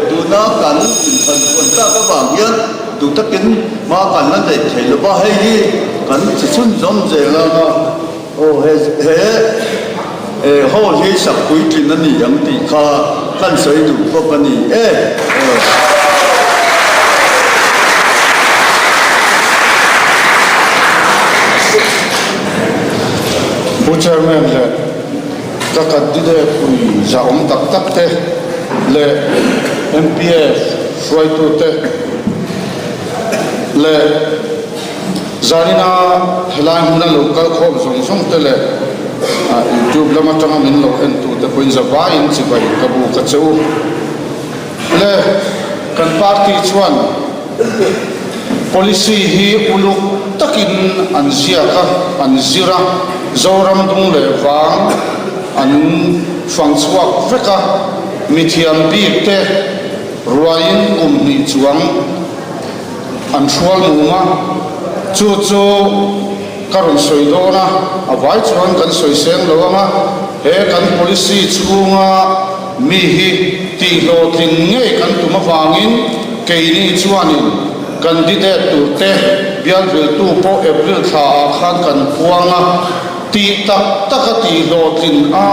tuna kan inthlan puan tak avang hian duh takin hma kan la neih thei lo va, hei hi kan chi chhunzawm zel ang a, aw he he hall hi sak puitlin a ni ang tih kha kan sawi duh bawk a ni e. Pu Chairman leh ka candidate pui zahawm tak tak te leh MPF hruaitute leh zanina helai hmuna lo kal khawm zawng zawng te leh YouTube lam atanga min lo en tute pawhin zavaiin chibai ka bu ka che u. Le kan party chuan Policy hi uluk takin an ziak a, an zir a, Zoram dung leh vang an fang chhuak vek a, mithiam bik te ruaiin kum hnih chuang an hrual mum a, chu chu ka rawn sawi dawn a, a vai chuan kan sawi seng lo ang a, he kan policy chhunga Mi hi tihhlawhtlin ngei kan tum avangin keini chuanin candidate turte bialviltu pawh April thla ah khan kan puang a, tih tak taka tihhlawhtlin a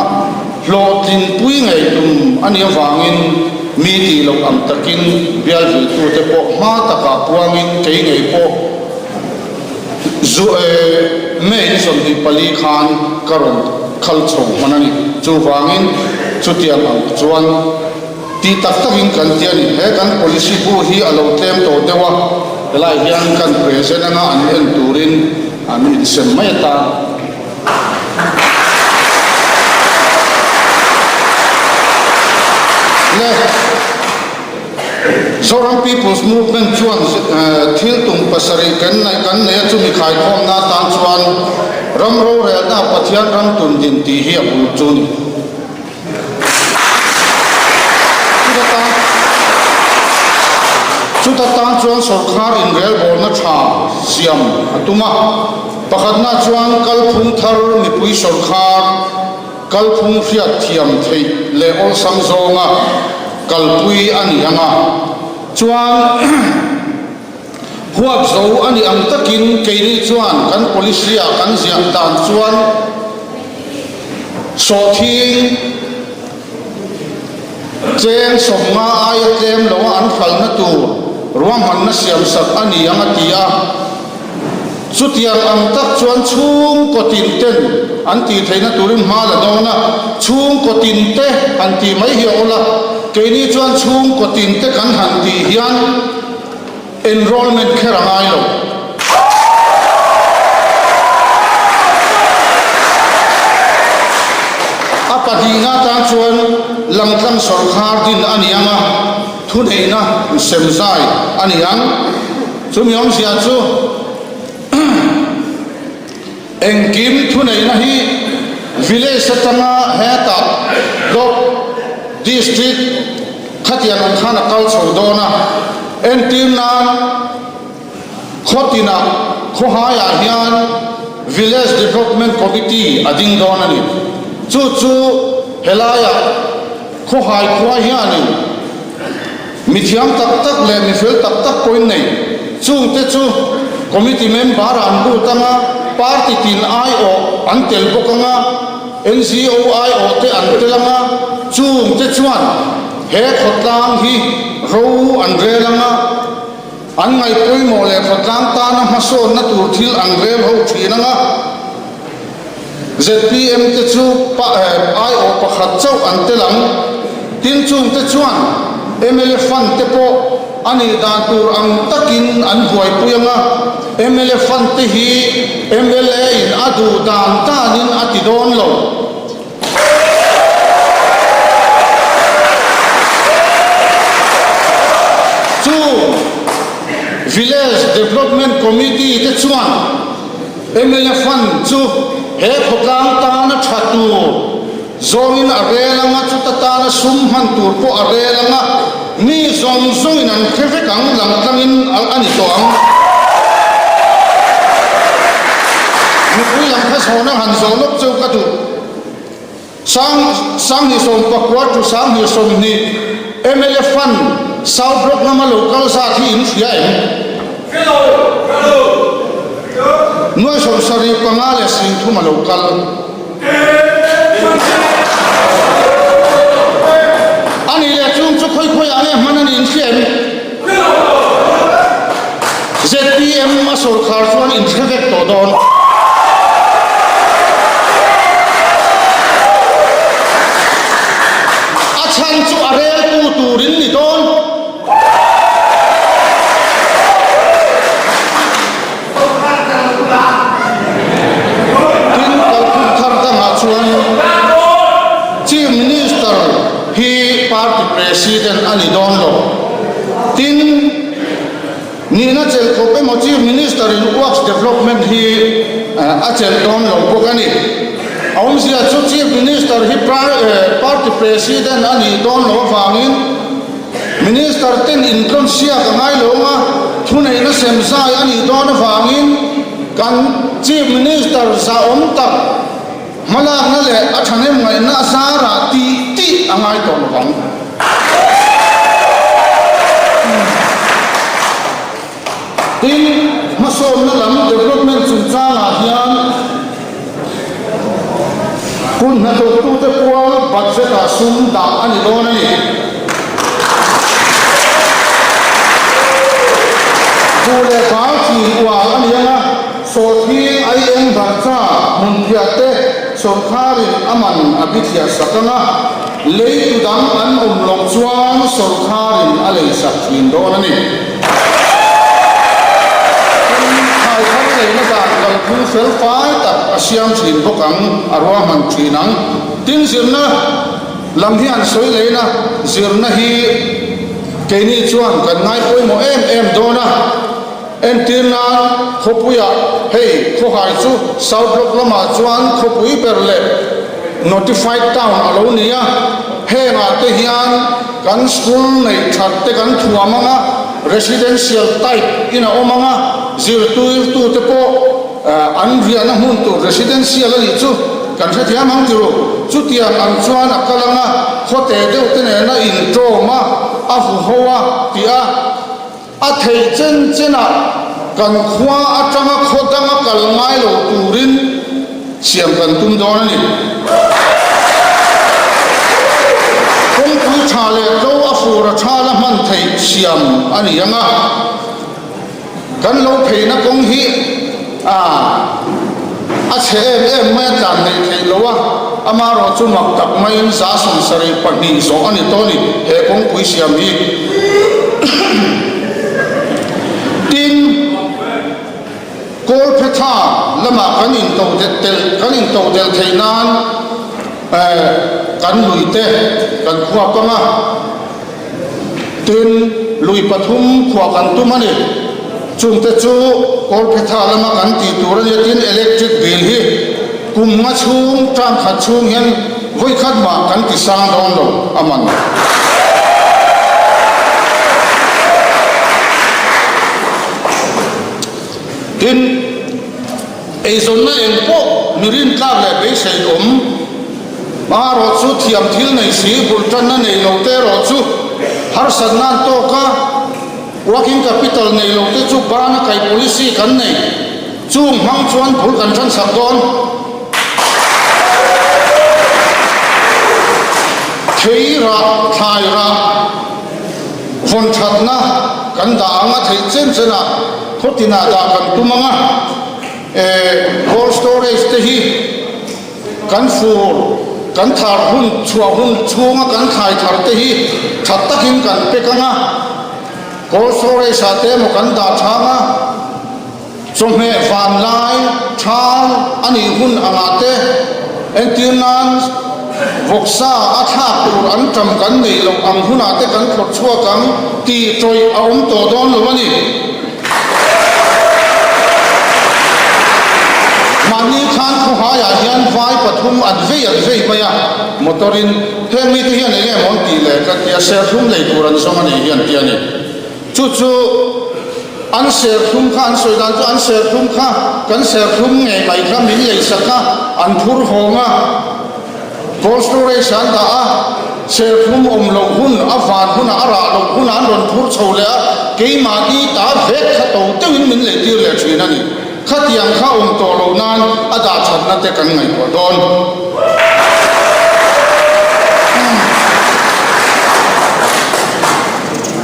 hlawhtlinpui ngei tum a nih avangin mi tih loh ang takin bialviltute pawh hma takah puangin kei ngei pawh Zu e, May 24 khan ka rawn khal chho hman a ni. Chuvangin chutiang ang chuan tih tak takin kan ti a ni. He kan policy bu hi a lo tlem tawh deuh a, helai hian kan present anga an en turin an insem mai atan. Le. Zoram People's Movement chuan thil tum pasarih kan neih kan nei a, chumi khaikhawmna atan chuan ram rorelna Pathian ram tun din tih hi a bul chu a ni. Chuta tan chuan sawrkhar inrelbawlna tha siam a tum a, pakhatna chuan kalphung thar mipui sawrkhar, Kalphung hriat thiam theih leh awlsam zawnga kalpui a ni ang a, chuan huap zo a nih ang takin keini chuan kan policy-ah kan ziah dan chuan sawhthing cheng sawmnga aia tlem loa an hralhna tur ruahmanna siamsak a ni ang a ti a. Chutiang ang tak chuan chhungkaw tin ten an tih theihna turin hma la dawn a, chhungkaw tin te han tih mai hi a awl a, keini chuan chhungkaw tin te kan han tih hian enrollment kher a ngai lo. A pahnihna atan chuan langtlang sawrkhar din a ni ang a, thuneihna semzai a ni ang. Chumi awmzia chu engkim thuneihna hi village atanga hetah block, district khatiang ang khan a kal chho dawn a. Entir nan khaw tinah khawhaiah hian Village Development Committee a ding dawn a ni. Chu chu helaiah khawhai khua hianin Mi thiam tak tak leh mi fel tak tak pawhin nei. Chungte chu committee member ah an lut ang a, party tin aiawh an tel bawk ang a, NGO aiawh te an tel ang a, chungte chuan he khawtlang hi ro an rel ang a, an ngaihpawimawh leh khawtlang tana hmasawnna tur thil an rel ho thin ang a. Zpm te chu aiawh pakhat chauh an tel ang. Tin chungte chuan mla fund te pawh a nih dan tur ang takin an buaipui ang a, mla fund te hi mla in a duh dan danin a ti dawn lo. Chu Village Development Committee te chuan mla fund chu. He khawtlang tana tha tur zawngin a rel anga, chuta tana sum hman tur pawh a rel anga, mi zawng zawngin an hre vek ang, langtlangin a ni tawh ang. Mipui lam kha zawhna han zawh lawk cheu ka duh. Sang 2019 to 2020 mla Fund South Block lama lo kal zat hi in hria em? 75 leh 30 a lo kal. A nih leh chung chu khawi khawiah nge hman a ni in hria em? Zpm a sawrkhar chuan in hre vek tawh dawn. A chhan chu a reltu turin ni dawn. Tin, kalphung thar dangah chuan Chief Minister hi party president a ni dawn lo. Tin, nihna chelh khawp emaw Chief Minister in Works Development hi a chelh dawn lo bawk a ni. A awmzia chu Chief Minister hi party president a nih dawn loh avangin Minister ten intlawn siak a ngai lo anga thuneihna sem zai a nih dawn avangin kan Chief Minister zahawm tak hmalakna leh a thahnem ngaihna a zarah tih tih a ngai tawh lovang. Tin, hmasawnna lam development chungchangah hian kut hnathawktute pual budget-ah sum dah a ni dawn a ni. Buh leh bal chin ual a ni ang a, sawhthing aieng hmarcha hmunphiah te sawrkharin a man a bithliah sak ang a, Leitu dang an awm loh chuan sawrkharin a leisak thin dawn a ni. Tin, thlai thar leina dan kalphung fel fai tak a siam thin bawk ang, a ruahman thin ang. Tin, zirna lam hi an sawi leina zirna hi keini chuan kan ngai pawimawh em em dawn a. Entir nan, khawpuiah hei khawhai chu South Block lamah chuan khawpui ber leh Notified Town a lo ni a, hengah te hian kan school neih that te kan thuam ang a, residential type in a awm ang a, zirtirtute pawh an riahna hmun tur residential a nih chu kan hrethiam ang ti ru. Chutiang ang chuan a kal ang a, khawte deuh te nena inṭawm a, a huho a tih a. A theih chen chenah kan khua atanga khaw danga kal ngai lo turin siam kan tum dawn a ni. Kawngpui tha leh tlo a fur a tha la hman theih siam a ni ang a, kan lo pheina kawng hi a a chhe em em mai a tlan hleih theih lo a, amaherawh chu mak tak maiin 72 zawh a ni tawh a ni he kawngpui siam hi. Tin, Kawlphetha lamah kan intodelh kan intodelh theih nan kan luite kan khuap ang a. Tin, lui pathum khuah kan tum a ni. Chungte chu Kawlphetha lama kan tih tur a nia. Tin, electric bill hi kum nga chhung, term khat chhung hian vawi khat mah kan ti sang dawn lo a man. Tin, eizawnna eng pawh mi rintlak leh beisei awm. Hmarawh chu thiam thil nei si, bul tanna nei lo te erawh chu harsatna an tawk a, working capital nei lo te chu bana kai policy kan nei, chung hmang chuan bul kan tan sak dawn. Thei rah, thlai rah, vawn thatna kan dah ang a, theih chen chenah khaw tinah dah kan tum ang a, cold storage te hi, Kan fur, kan thar hun chhuah hun chhunga kan thlai thar te hi tha takin kan pek ang a, cold storage ah te emaw kan dah thang a, chawhmeh vanlai thal a nih hun angah te entir nan vawksa a thlak tur an tam kan neih loh ang hunah te kan phawrh chhuak ang tih tawih a awm tawh dawn lo a ni. Mahni khan. Khawhaiah hian vai pathum an vei an vei mai a, motor in heng mite hian eng nge maw an tih leh ka tia serthlum lei tur an zawng a nih hi an ti a ni. Chu chu an serthlum kha an sawi dan chu an serthlum kha kan serthlum ngei mai kha min lei sak a, an phur hawng a, cold storage an dah a, serthlum awm loh hun a van hunah a rah loh hunah an rawn phur chho leh a, keimahni ta vek kha to deuhin min lei tir leh thin a ni. Khatiang kha awm tawh loh nan a dah thatna te kan ngaihtuah dawn.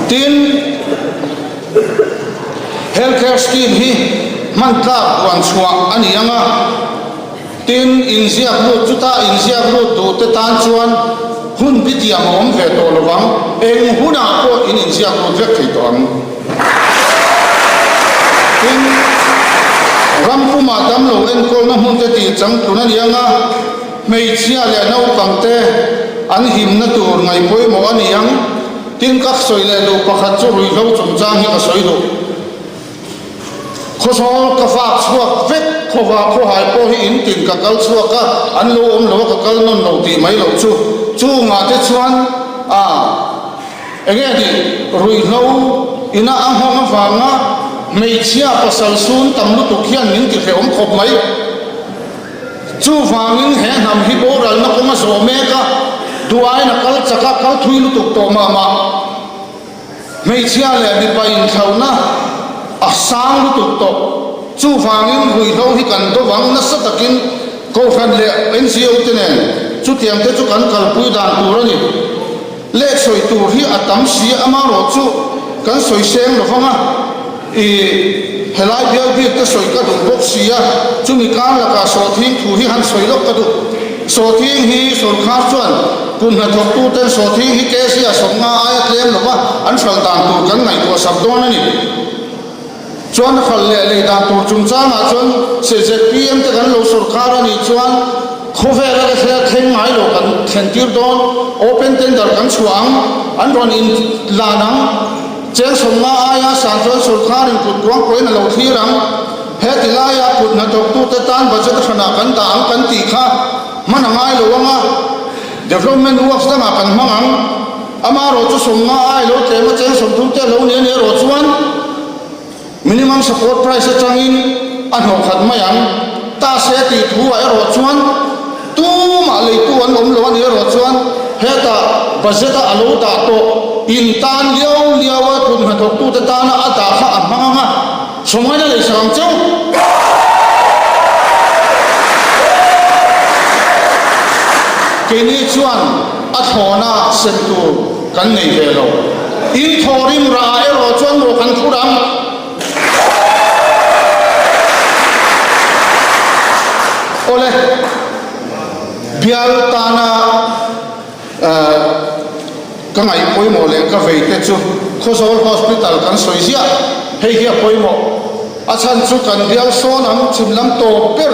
Tin, Health Care Scheme hi hman tlak huan chhuah a ni ang a, tin, inziak lut chuta inziak lut duh te tan chuan hun bitiam a awm ve tawh lo vang, eng hunah pawh in inziak lut vek thei tawh ang. Tin, ram pumah damlo enkawlna hmun te tih changtlun a ni ang a, hmeichhia leh naupang te an himna tur ngaih pawimawh a ni ang. Tin, ka sawi leh duh pakhat chu ruihhlo chungchang hi ka sawi duh. Khawsawl ka fak chhuak vek, khawva khawhai pawh hi in tin ka kal chhuak a, an lo awm lo a ka kal nawn lo tih mai loh chu. Chungah te chuan a enge nih ruihhlo ina a nghawng avanga hmeichhia pasal sun tam lutuk hian min ti hrehawm khawp mai. Chuvangin he hnam hi boralna kawng a zawh mek a, duh aiin a kal chak a, kal thui lutuk tawh mah mah. Hmeichhia leh mipa inthlauhna a sang lutuk tawh. Chuvangin ruihhlo hi kan do vang nasa takin Kohhran leh NGO te nen chutiang te chu kan kalpui dan tur a ni. Leh sawi tur hi a tam si a, amaherawh chu kan sawi seng lo vang a, i helai bial bik te sawi ka duh bawk si a, chumi kar lakah sawhthing thu hi han sawi lawk ka duh. Sawhthing hi sawrkhar chuan kum hnathawktu ten sawhthing hi KC a sawmnga aia tlem lo va, an hral dan tur kan ngaihtuah sak dawn a ni. Chuan hralh leh lei dan tur chungchangah chuan ZPM te kan lo sawrkar a nih chuan khawvela ka thlen thleng ngai lo kan thlen tir dawn, open tender kan chhuah ang, an rawn in lan ang, cheng sawmnga aia san chuan sawrkarin kut kuang pawhin a lo thlir ang, heti laia kut hnathawktute tan budget hranah kan dah ang kan tih kha hman a ngai lo ang a, development works dangah kan hmang ang. Amaherawh chu 50 ai lo tlem a cheng 30 te a lo ni a nih erawh chuan minimum support price atangin a hnawh khat mai ang. Ta se tih thu ah erawh chuan tumah leitu an awm lo a nih erawh chuan hetah budget a a lo dah tawh in tan liau liau a kut hnathawktute tana a dah kha a hmang ang a, sawmngaina lei sak ang cheu. Keini chuan. A thlawna sem tur kan nei ve lo. In thawhrim rah ah erawh chuan maw kan phur ang? Awle, bial tana ka ngaih pawimawh leh ka vei te chu Khawzawl Hospital kan sawi ziah, hei hi a pawimawh. A chhan chu kan bial sawn ang chhim lam tawp ber.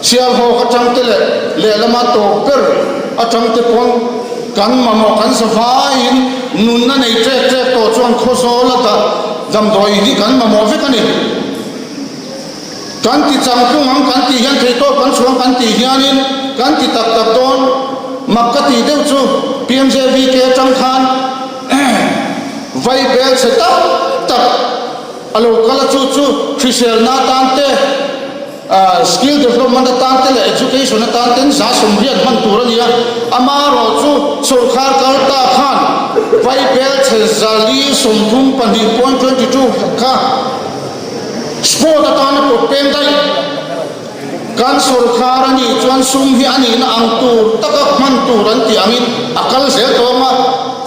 Sialhawk atang te leh lehlama tawp ber atang te pawn kan mamawh kan za vaiin nunna nei ṭek ṭek tawh chuan Khawzawl a dah damdawi hi kan mamawh vek a ni. Kan ti changtlung ang kan tih hian theihtawp kan chhuang kan tih hianin kan ti tak tak dawn mak ka tih deuh chu PMJVK atang khan vaibel chhe tak tak a lo kal a chu chu hriselna atan te Skill development atan te leh education atan ten 80% hman tur a ni a, amaherawh chu sawrkar kal ta khan Vaibel chhe 432 point 22 kha sport atana pawt peng daih. Kan sawrkar a nih chuan sum hi a nihna ang tur taka hman tur an tih angin a kal zel tawh ang a,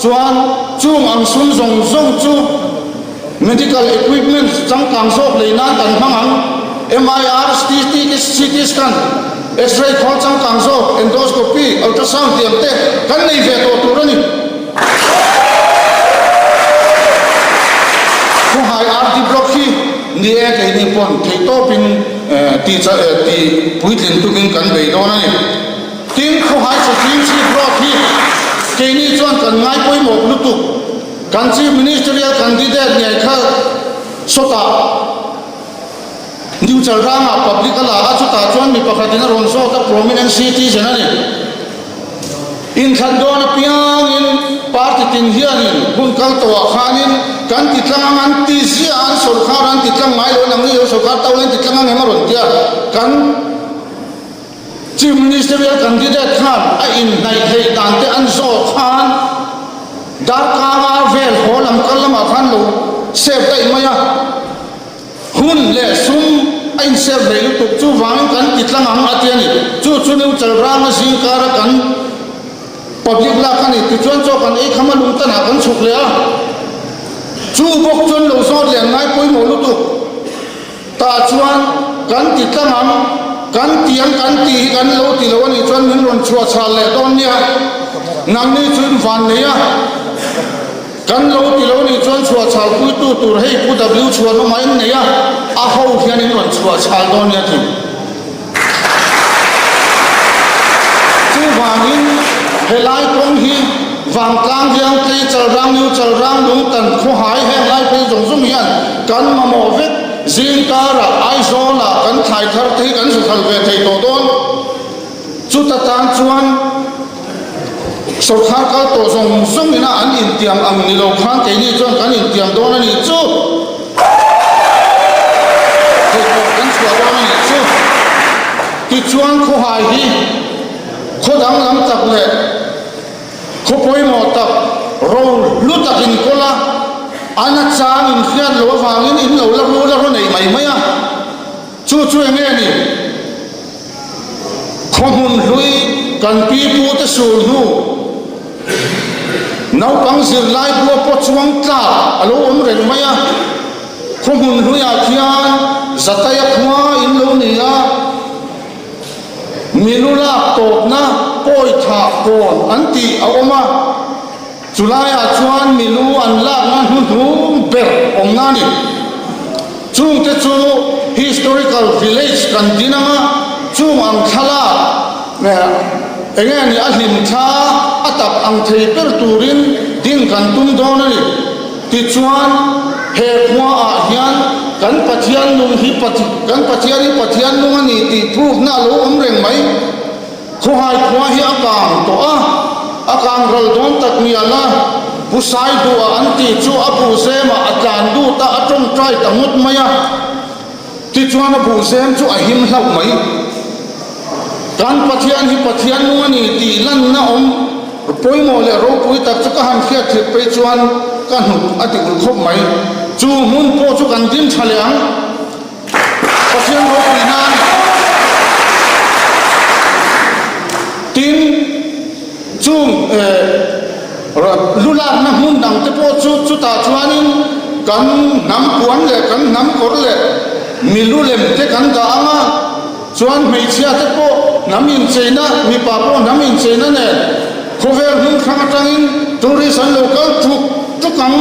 chuan chung ang sum zawng zawng chu Medical equipment changkang zawk lei nan kan hmang ang, MIR, CT scan, X-ray khawl changkang zawk, endoscopy, ultrasound tih ang te kan nei ve tawh tur a ni. Khawhai RD Block hi ni e keini pawn theihtawpin tih puitlin tumin kan bei dawn a ni. Tin, Khawhai Saching Chhip Road hi keini chuan kan ngai pawimawh lutuk. Kan Chief Ministerial candidate ngei kha sawtah New. Chalrangah public a la a, chutah chuan mi pakhatin a rawn zawt a, prominent citizen a ni. Inthlan dawn apiangin party tin hianin hun kal tawhah khanin kan ti tlang ang an ti ziah a, an sawrkhar an ti tlang ngai lo a, nangni lo sawrkhar tau an ti tlang ang em a rawn ti a, kan Chief Ministerial candidate khan a inhnaih theih dan te an zawh khan darkar vel haw lam kal lamah khan lo save daih mai a. Hun leh sum a insep hlei lutuk chuvangin kan ti tlang ang a ti a ni. Chu chu New Chalranga zingkara kan public lak a ni. Tichuan chaw kan ei kham a lungtanah kan chhuk leh a. Chu bawk chuan lo zawt leh an ngai pawimawh lutuk. Tah chuan kan ti tlang ang, kan ti ang kan tih hi kan lo ti lo a nih chuan min rawn chhuah chhal leh dawn nia. Nangni chu in van nei a. Kan lo ti lo nih chuan chhuah chhal puitu tur hei Pu W Chhuanawma in nei a, a ho hian in rawn chhuah chhal dawn nia ti. Chuvangin helai kawng hi Vangtlang Viang Tlei Chalrang New Chalrang Lungtan Khawhai heng lai phei zawng zawng hian kan mamawh vek zingkarah Aizawlah kan thlai thar te hi kan zu hralh ve thei tawh dawn. Chuta tan chuan Sawrkhar kal tawh zawng zawng ina an intiam ang ni lo khan keini chuan kan intiam dawn a nih chu. Theih tawh kan chhuah dawn a nih chu. Tichuan khawhai hi khaw danglam tak leh khaw pawimawh tak ro hlu tak inkawl a, a nachang inhriat loh avangin in lo la ru la ru nei mai mai a. Chu chu eng nge ni? Khaw hmun hlui kan pi pu te sul hnu naupang zirlai bua pawh chuang tlak a lo awm reng mai a. Khaw hmun hluiah khian Zataia khua in lo ni a, milu lak tawpna pawi thah kawn an tih a awm a. Chulaiah chuan milu an lakna hnuhnung ber awmna a ni. Chungte chu historical village kan din anga chung ang thlalak eng nge ni a hlim thla a tak ang thei ber turin din kan tum dawn a ni. Tichuan he khuaah hian kan Pathian nung hi kan Pathian hi Pathian nung a ni tih proof na a lo awm reng mai. Khawhai khua hi a kang tawh a, a kang ral dawn tak mial a, Pu Saiduha an tih chu a buhzemah a tlan lut a, a tawngtai ta ngawt mai a, tichuan a buhzem chu a him hlauh mai. Kan Pathian hi Pathian nung a ni tih lanna awm pawimawh leh ropui tak chu ka han hriat thilh phei chuan ka hnuk a ti ulh khawp mai. Chu hmun pawh chu kan din tha leh ang. Pathian ropui nan tin chung lu lakna hmun dang te pawh chu chutah chuanin kan hnam puan leh kan hnam kawr leh milu lem te kan dah ang a, chuan hmeichhia te pawh hnam incheina mipa pawh hnam incheina nen khawvel hmun hrang atangin tourist an lo kal tuk tuk ang.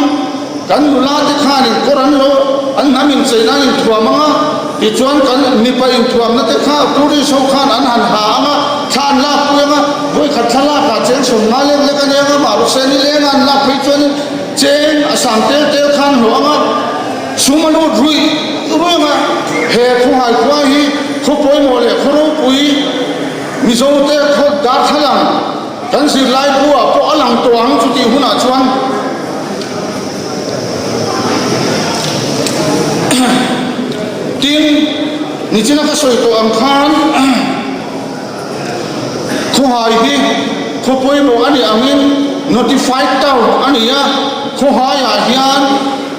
Kan nula te khanin kawr an lo an hnam incheina an inthuam ang a, tichuan kan mipa inthuamna te kha tourist ho khan an han ha ang a, thla an lak pui ang a, vawikhat thla lakah cheng 50 lek lek a nia ang a, mahse ni lenga an lak phei chuanin cheng a sang tel tel kha an hlawh ang a, sum a lut ruih ruih ang a, he khawhai khua hi khaw pawimawh leh khaw ropui Mizo te khaw darthlalang Kan zirlai buah pawh a lang tawh ang chutih hunah chuan tin nichina ka sawi tawh ang khan khawhai hi khaw pawimawh a nih angin notified town a ni a, khawhaiah hian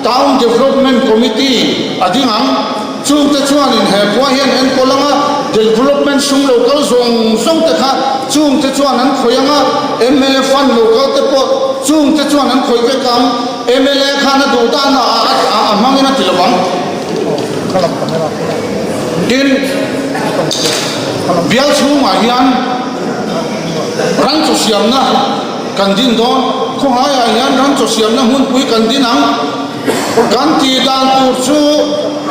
town development committee a ding ang. Chungte chuanin he khua hian enkawl anga development sum lo kal zawng zawng te kha chungte chuan an khawih anga mla fund lo kal te pawh chungte chuan an khawih vek ang, mla khan a duh dan a a hmangin a ti lo ang. Tin, bial chhungah hian ran chaw siamna kan din dawn, khawhaiah hian ran chaw siamna hmunpui kan din ang. Kan tih dan tur chu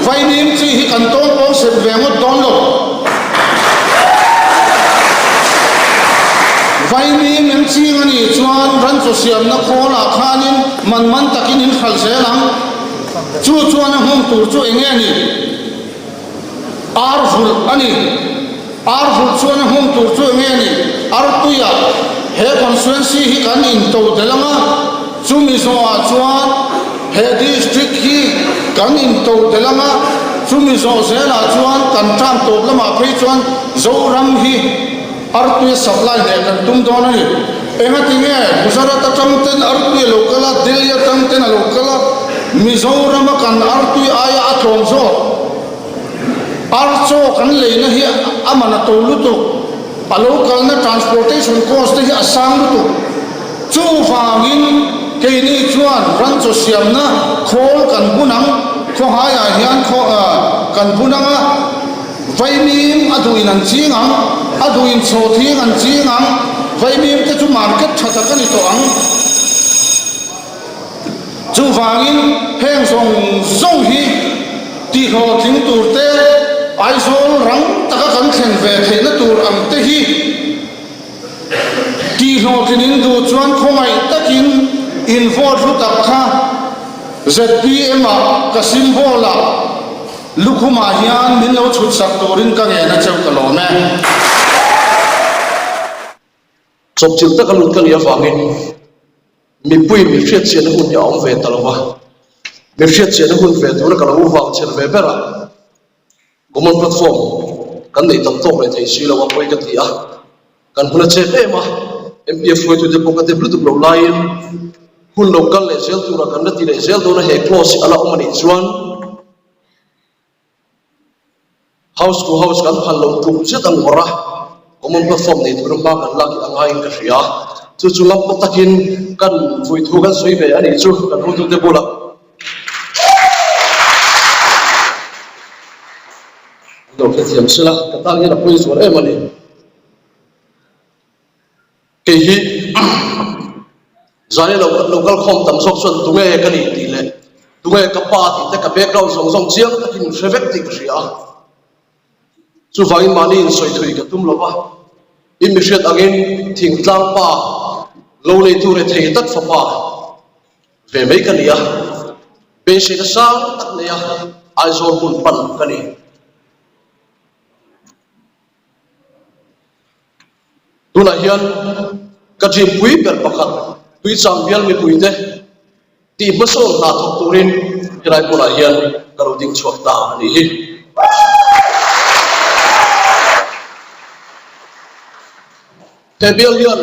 vaimim chi hi kan tawng pawng sep ve ngawt dawn lo. Vaimim em ching a nih chuan ran chaw siamna khawlah khanin man man takin in hralh zel ang. Chu chuan a nghawng tur chu eng nge ni? Ar vulh a ni. Ar vulh chuan a hmun tur chu enge a ni? Artuiah he constituency hi kan into del ang a, chumi zawhah chuan he district hi kan into del ang a, chumi zawh zelah chuan kan term tawp lamah phei chuan Zoram hi Artuia supply hneh kan tum dawn a ni. Engati nge Gujarat atang ten artui a lo kal a, Delhi atang ten a lo kal a, Mizoram a kan artui aia a tlawm zawk. Ar chaw kan leina hi a man a to lutuk, a lo kalna transportation cost te hi a sang lutuk. Chuvangin keini chuan ran chaw siamna khawl kan bun ang, khawhaiah hian khaw kan bun ang a, Vaimim a duhin an ching ang, a duhin chhawthing an ching ang, vaimim te chu market tha tak a ni tawh ang. Chuvangin heng zawng zawng hi tihlawhtling tur te, Aizawl rang taka kan thlen ve theihna tur ang te hi tihlawhtlin in duh chuan khawngaih takin in vote hlu tak kha zpm ah ka symbol ah Lukhumah hian min lo chhut sak turin ka ngen a cheu ka lawm e. Chawpchilh taka lut ka nih avangin mipui mi hriatchiahna hun hi a awm ve ta lo va, mi hriatchiahna hun ve tura ka lo vang chher ve ber a, common platform kan nei tam tawk leh thei si lo a pawi ka ti a, kan hun a chep em a, MPF hruaitute pawh ka dep lutuk lo laiin hun lo kal leh zel tura kan la ti leh zel dawn a he clause hi a la awm a nih chuan. House to house kan phal lo tluk zet ang awrh a, common platform nei tura hma kan lak hi a ngaiin ka hria. Chu chu lampa takin kan vui thu kan sawi ve a nih chu kan hotute bulah. An lo hrethiam sela, ka tan hian a pawi zual em a ni. Kei hi zai lo lo kal khawm tam zawk chuan tunge ka nih tih leh tunge ka pa tih te ka background zawng zawng chiang takin hre vek tih ka hria a. Chuvangin mahni insawi thui ka tum lo va, i mi hriat angin thingtlang pa lo neitu rethei tak fapa ve mai ka ni a, beiseina sang tak neia Aizawl hmun pan ka ni. Tunah hian ka dream pui ber pakhat Tuichang bial mipuite tih hmasawn hna thawk turin helai hmunah hian ka lo ding chhuak ta a nih hi. He bial hian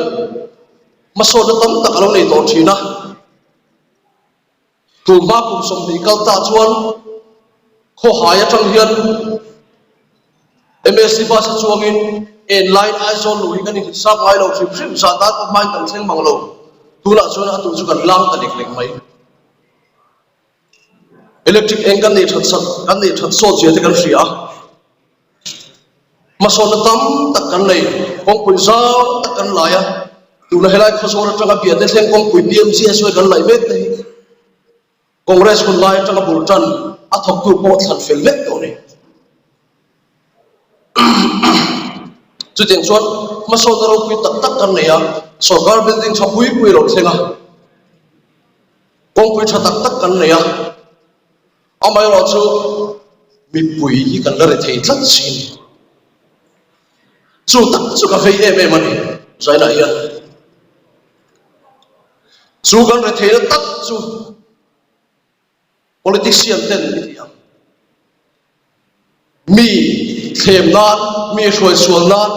hmasawnna tam tak a lo nei tawh thin a. Tunhma kum 20 kal ta chuan khawhai atang hian MSC bus a chuangin en laiin Aizawl luh hi kan inhrisap ngai lo hrim hrim, zan tan pawh hmain kan thleng mang lo. Tunah chuan a tur chu kan lang ta lek lek mai. Electric eng kan neih that sat, kan neih that sawt zia te kan hria a. Hmasawnna tam tak kan nei, kawngpui zau tak kan lai a, tuna helai Khawzawl atanga Biate thleng kawngpui PMGSY kan laih mek te hi Congress hun lai atanga bul tan a thawktu pawh thlan fel vek tawh a ni. Chutiang chuan hmasawnna ropui tak tak kan nei a, sorkar building tha pui pui a lo thleng a, kawngpui tha tak tak kan nei a, Amaherawh chu mipui hi kan la ri thei tlat si a ni. Chu tak chu ka vei em em a ni Zainah hian. Chu kan ri theihna tak chu politician ten i ti ang. Mi thlem nan, mi hruai sual nan,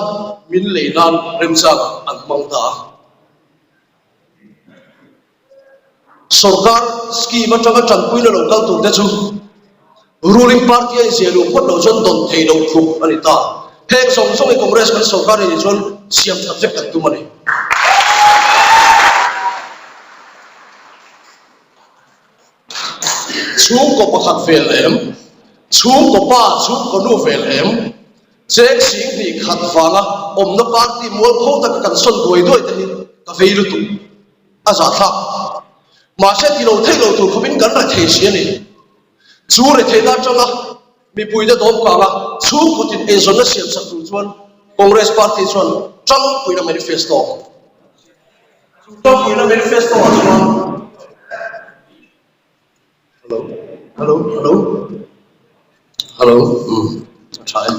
min lei nan remchang an hmang ta a. Sorkar scheme atanga tanpuina lo kal tur te chu ruling party a inziah luh phawt loh chuan dawn thei lo tluk a ni ta. Heng zawng zawng hi Congress kan sorkar hi nih chuan siam that vek kan tum a ni. Chhungkaw pakhat vel em? Chhungkaw pa, chhungkaw nu vel em? Cheng sing hnih khat vanga awmna party mualpho taka kan sawn duai duai te hi ka vei lutuk. A zahthlak. Mahse ti lo theih lo tur khawpin kan rethei si a ni. Chu retheihna atanga mipuite dawm kanga chhungkawtin eizawnna siamsak tur chuan Congress party chuan tangpuina manifesto Chu tangpuina manifesto ah chuan Hello, hello, hello, hello, umm a tha. Tha e.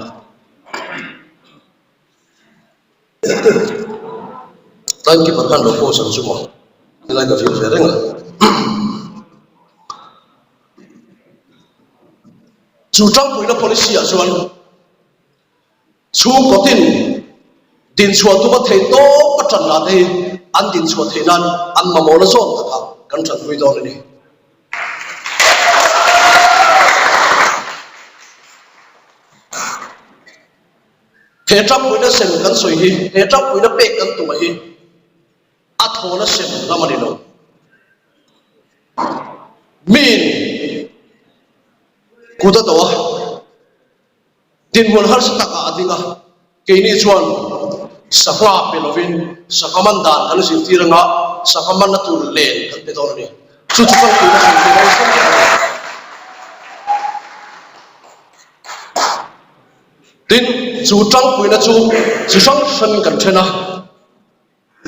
Timekeeper khan lo post ang chu maw? Helai ka feel ve reng a. Chu tangpuina policy ah chuan chhungkaw tin dinchhuah tuma thei tawp a tan lah te hi an dinchhuah theih nan an mamawhna zawn takah kan tanpui dawn a ni. He tangpuina sem kan sawi hi, he tangpuina pek kan tum a hi a thawna sem lam a ni lo. Miin kut a dawh a, dinhmun harsa takah a ding a, keini chuan sangha pe lovin sangha man dan kan zirtir anga sangha manna tur len kan pe dawn a ni. Chu chu tangpuina sem theih awlsam tak a ni. Tin, chu tangpuina chu chi hrang hrangin kan then a,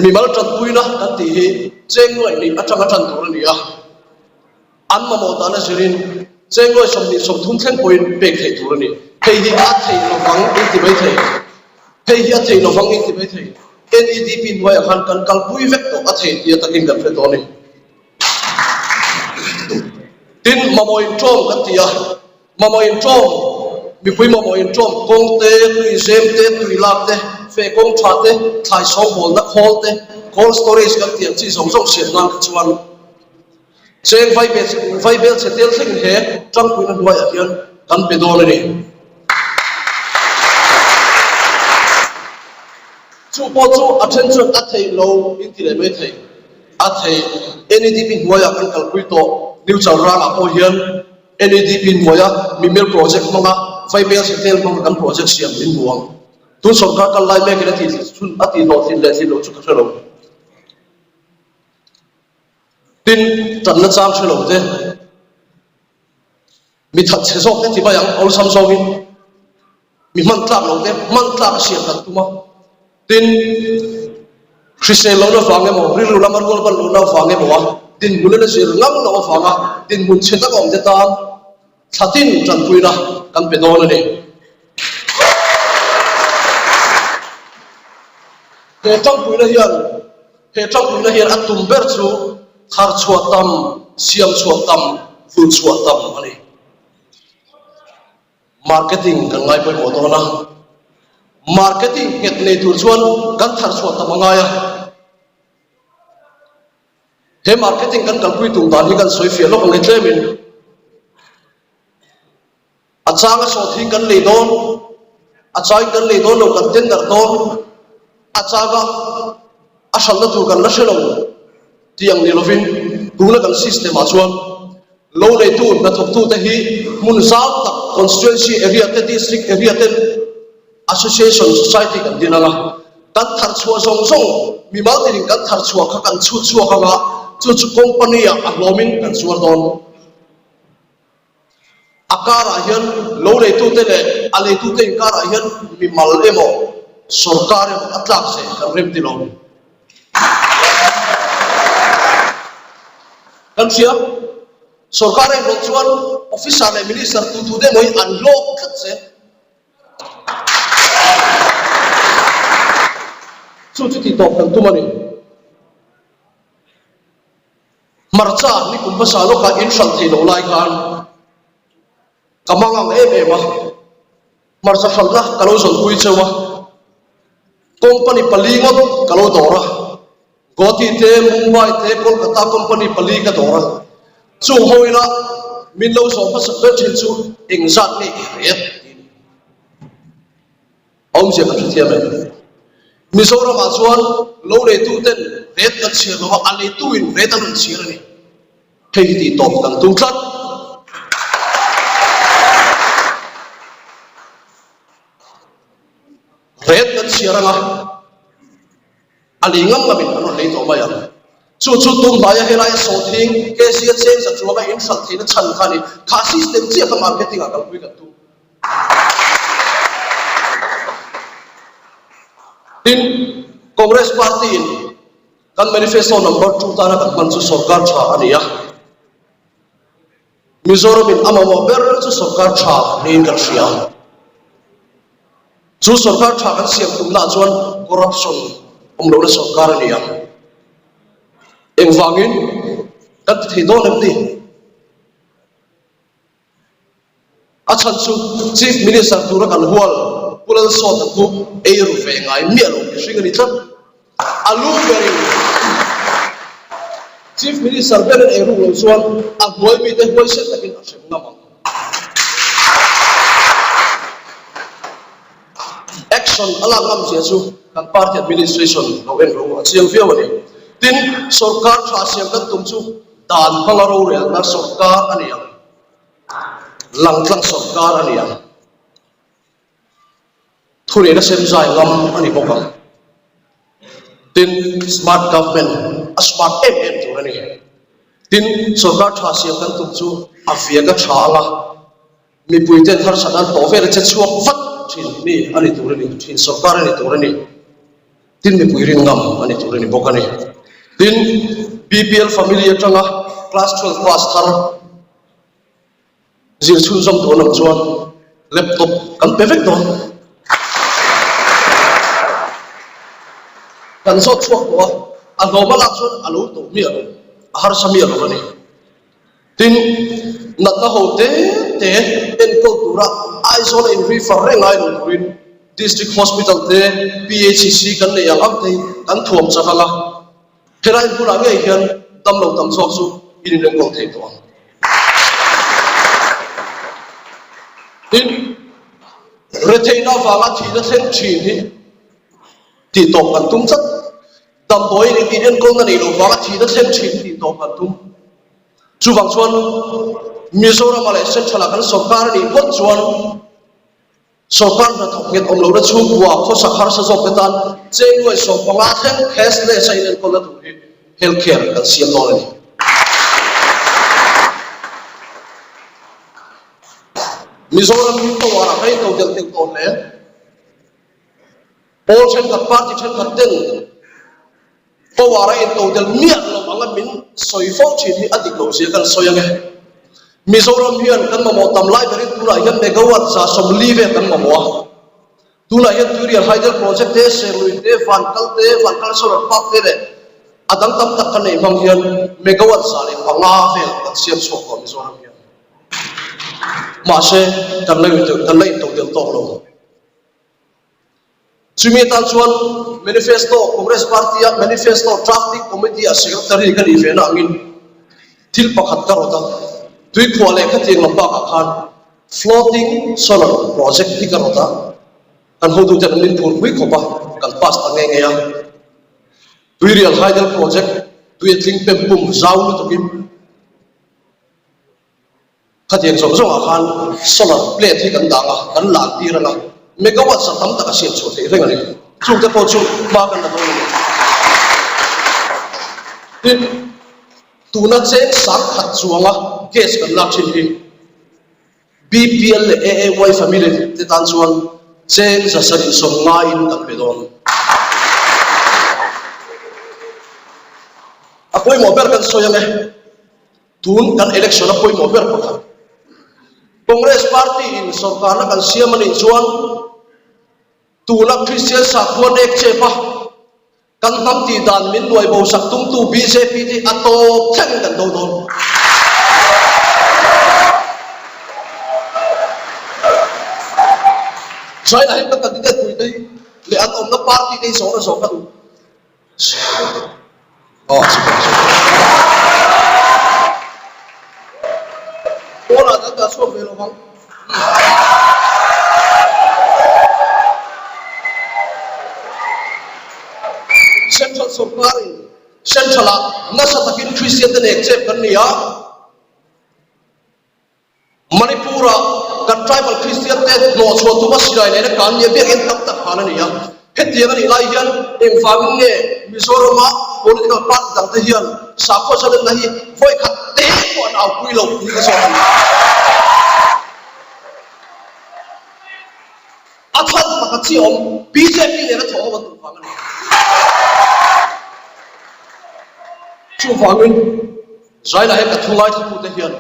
mimal tanpuina kan tih hi cheng nuaih hnih atanga tan tur a ni a, an mamawh dana zirin cheng nuaih 20 30 thleng pawhin pek theih tur a ni. Hei hi a theih lovang in ti mai thei. Hei hi a theih lovang in ti mai thei. NEDP hnuaiah khan kan kalpui vek tawh a thei tia takin kan hre tawh a ni. Tin, mamawh intawm kan ti a. Mamawh intawm, mipui mamawh intawm, kawng te, tui zem te, tui lak te, feh kawng tha te, thlai sawng bawlna khawl te, cold storage kan tih ang chi zawng zawng siam nan kha chuan cheng vaibel chhe tel thleng he tangpuina hnuaiah hian kan pe dawn a ni. Chu pawh chu a then chuan a theih lo in ti leh mai thei. A theih, NEDP hnuaiah kan kalpui tawh, New Chalrangah pawh hian NEDP hnuaia mimir project hmanga Vaibel Hotel hmanga kan project siam min hmu ang. Tun sawrkar kal lai mekin a tih chhun a tih hlawhtlin leh tlin loh chu ka hre lo. Tin, tanna chang hre lo te, mi that chhe zawk te ti mai ang, awlsam zawngin mi hman tlak lo te hman tlak a siam kan tum a. Tin, hrisel lohna vang emaw, rilru lama rual ban lohna vang emaw a dinhmun a la zir ngam loh avanga dinhmun chhe tak a awmte tan thla tin tanpuina kan pe dawn a ni. He tangpuina hian he tangpuina hian a tum ber chu thar chhuah tam, siam chhuah tam, vulh chhuah tam a ni. Marketing kan ngai pawimawh dawn a, marketing nghet nei tur chuan kan thar chhuah tam a ngai a. He marketing kan kalpui tum dan hi kan sawi fiah lawk ang e tlemin a chang a sawt hi kan lei dawn, a changin kan lei dawn lo kan tender dawn, a changa a hralhna tur kan la hre lo tih ang ni lovin tuna kan system ah chuan Lo neitu hnathawktute hi hmun zau tak constituency area te district area ten association society kan din anga kan thar chhuah zawng zawng mimal tinin kan thar chhuah kha kan chhut chhuak anga chu chu company ah a hlawmin kan zuar dawn. A karah hian lo neitute leh a leitute inkarah hian mimal emaw sorkar emaw a tlak zel kan rem ti lo. Kan hria, sorkar erawh chuan officer leh minister tu tu te emaw hi an hlawk tlat zel. Chu chu tih tawp kan tum a ni. Hmarcha ni kum hmasa lawkah in hralh thei lo lai khan ka mang ang em em a. Hmarcha hralhna ka lo zawnpui cheu a, company pali ngawt ka lo dawr a, Guwahati te, Mumbai te, Kolkata company pali ka dawr a, chung ho ina min lo zawh hmasak ber thin chu engzat nge i ret tiin a awmzia kan hrethiam em? Mizoramah chuan lo neitu ten ret kan chhiar lo a, a neitu in ret an rawn chhiar a ni. Hei hi tih tawp kan tum tlat. Ret kan chhiar anga a lei ngam ngamin an rawn lei tawh mai ang. Chu chu tum hnaia helaia sawhthing KC a cheng za chuanga in hralh theihna chhan kha a ni. Kha system chiah kha marketing ah kalpui kan tum. Tin, Congress party in Kan manifesto number 2 tana kan hman chu sorkar tha a ni a. Mizoramin a mamawh ber chu sorkar tha niin kan hria. Chu sorkar tha kan siam tumnaah chuan corruption awm lohna sorkar a ni ang. Engvangin kan ti thei dawn em ni? A chhan chu Chief Minister tura kan hual Pu Lalsawta chu ei ru ve ngai miah lo mihring a ni tlat. A lu berin Chief Minister berin ei ruk loh chuan a hnuai mite huaisen takin a hrem ngam ang. Action a lak ngam zia chu kan party administration lo en ro a chiang viau a ni. Tin, sorkar tha siam kan tum chu dan hmanga rorelna sorkar a ni ang, langtlang sorkar a ni ang. Thurehna sem zai ngam a ni bawk ang. Tin, smart government a smart em em tur a ni. Tin, sorkar tha siam kan tum chu a viak a tha ang a, mipui ten harsat an tawh vel a che chhuak vat thin mi a ni tur a ni, thin sorkar a ni tur a ni. Tin, mipui rin ngam a ni tur a ni bawk a ni. Tin, BPL family atanga class 12 pass thar Zir chhunzawm tur an awm chuan laptop kan pe vek dawn. Kan zawt chhuak tawh a, a hlawm a lak chuan a lo tawh miah lo, a harsa miah lo a ni. Tin, natna ho te te enkawl tura Aizawl a inrefer reng ngai lo turin District Hospital te, PHC kan neih ang ang te hi kan thuam chak ang a. Helai hmunah ngei hian damlo tam zawk chu in inenkawl thei tawh ang. Tin, retheihna avanga thihna thleng thin hi tihtawp kan tum tlat. Damdawiin in inenkawlna neih loh vanga thihna thleng thin hi tihtawp kan tum. Chuvang chuan Mizoramah leh Central-ah kan sawrkar a nih phawt chuan, Sorkar hnathawk nghet awm lohna chhungkua khawsak harsa zawkte tan cheng nuai 15 thleng cashless a inenkawlna tur hi health care kan siam dawn a ni. Mizoram hi power ah kan intodelh tel tawh hle. Pawl thenkhat party thenkhat ten Power a intodelh miah lo anga min sawi fo thin hi a dik lo zia kan sawi ange. Mizoram hian kan mamawh tam lai berin tunah hian megawatt 140 vel kan mamawh a. Tunah hian Tuirial Hydel Project te, Serlui te, Vankal te, Vankal Solar Park te leh a dang tam tak kan nei hmang hian megawatt 105 vel kan siam chhuak tawh Mizoram hian. Mahse, kan la kan la intodelh tawk lo. Chumi atan chuan Manifesto, Congress Party-a Manifesto Drafting Committee-a Secretary ka nih ve na angin thil pakhat ka rawt a, tuikhuah leh khatiang lam bakah khan Floating Solar Project hi ka rawt a, kan hotuten an min phurpui khawp a, kan pass ta nghe nghe a. Tuirial Hydel Project tui a tling pem pum zau lutukin, Khatiang zawng zawngah khan solar plate hi kan dang a, kan lan tir ang a, megawatt za tam tak a siam chhuah theih reng a ni. Chungte pawh chu hma kan la dawn a ni. Tin, tuna cheng 10,000 chuanga gas kan lak thin hi BPL leh AAY family te tan chuan cheng 750 in kan pe dawn. A pawimawh ber kan sawi ang e. Tun kan election a pawimawh ber pakhat. Congress party in sorkarna kan siam a nih chuan tuna Christian sakhua nek chep a kan hnam tih dan min nuai bo sak tumtu bjp te a tawp thleng in kan do dawn. China hi kan candidate pui te hi leh an awmna party te hi zawhna zawh ka duh. Pawnah kan dah chhuak ve lo vang. Central sorkarin Central-ah nasa takin Kristian te nek chep kan ni a. Manipur-a kan tribal Kristian te hnawhchhuah tuma silai nena kan nia biakinn tam tak hal a ni a. Hetiang a nih lai hian engvangin nge Mizoram-a political party dang te hian sakhaw zalenna hi vawikhat te pawh an aupui lo tih ka zawt a ni. A chhan pakhat chi awm bjp nena thawh ho an duh vang a ni. Chuvangin Zaila he ka thu ngaithlatute hian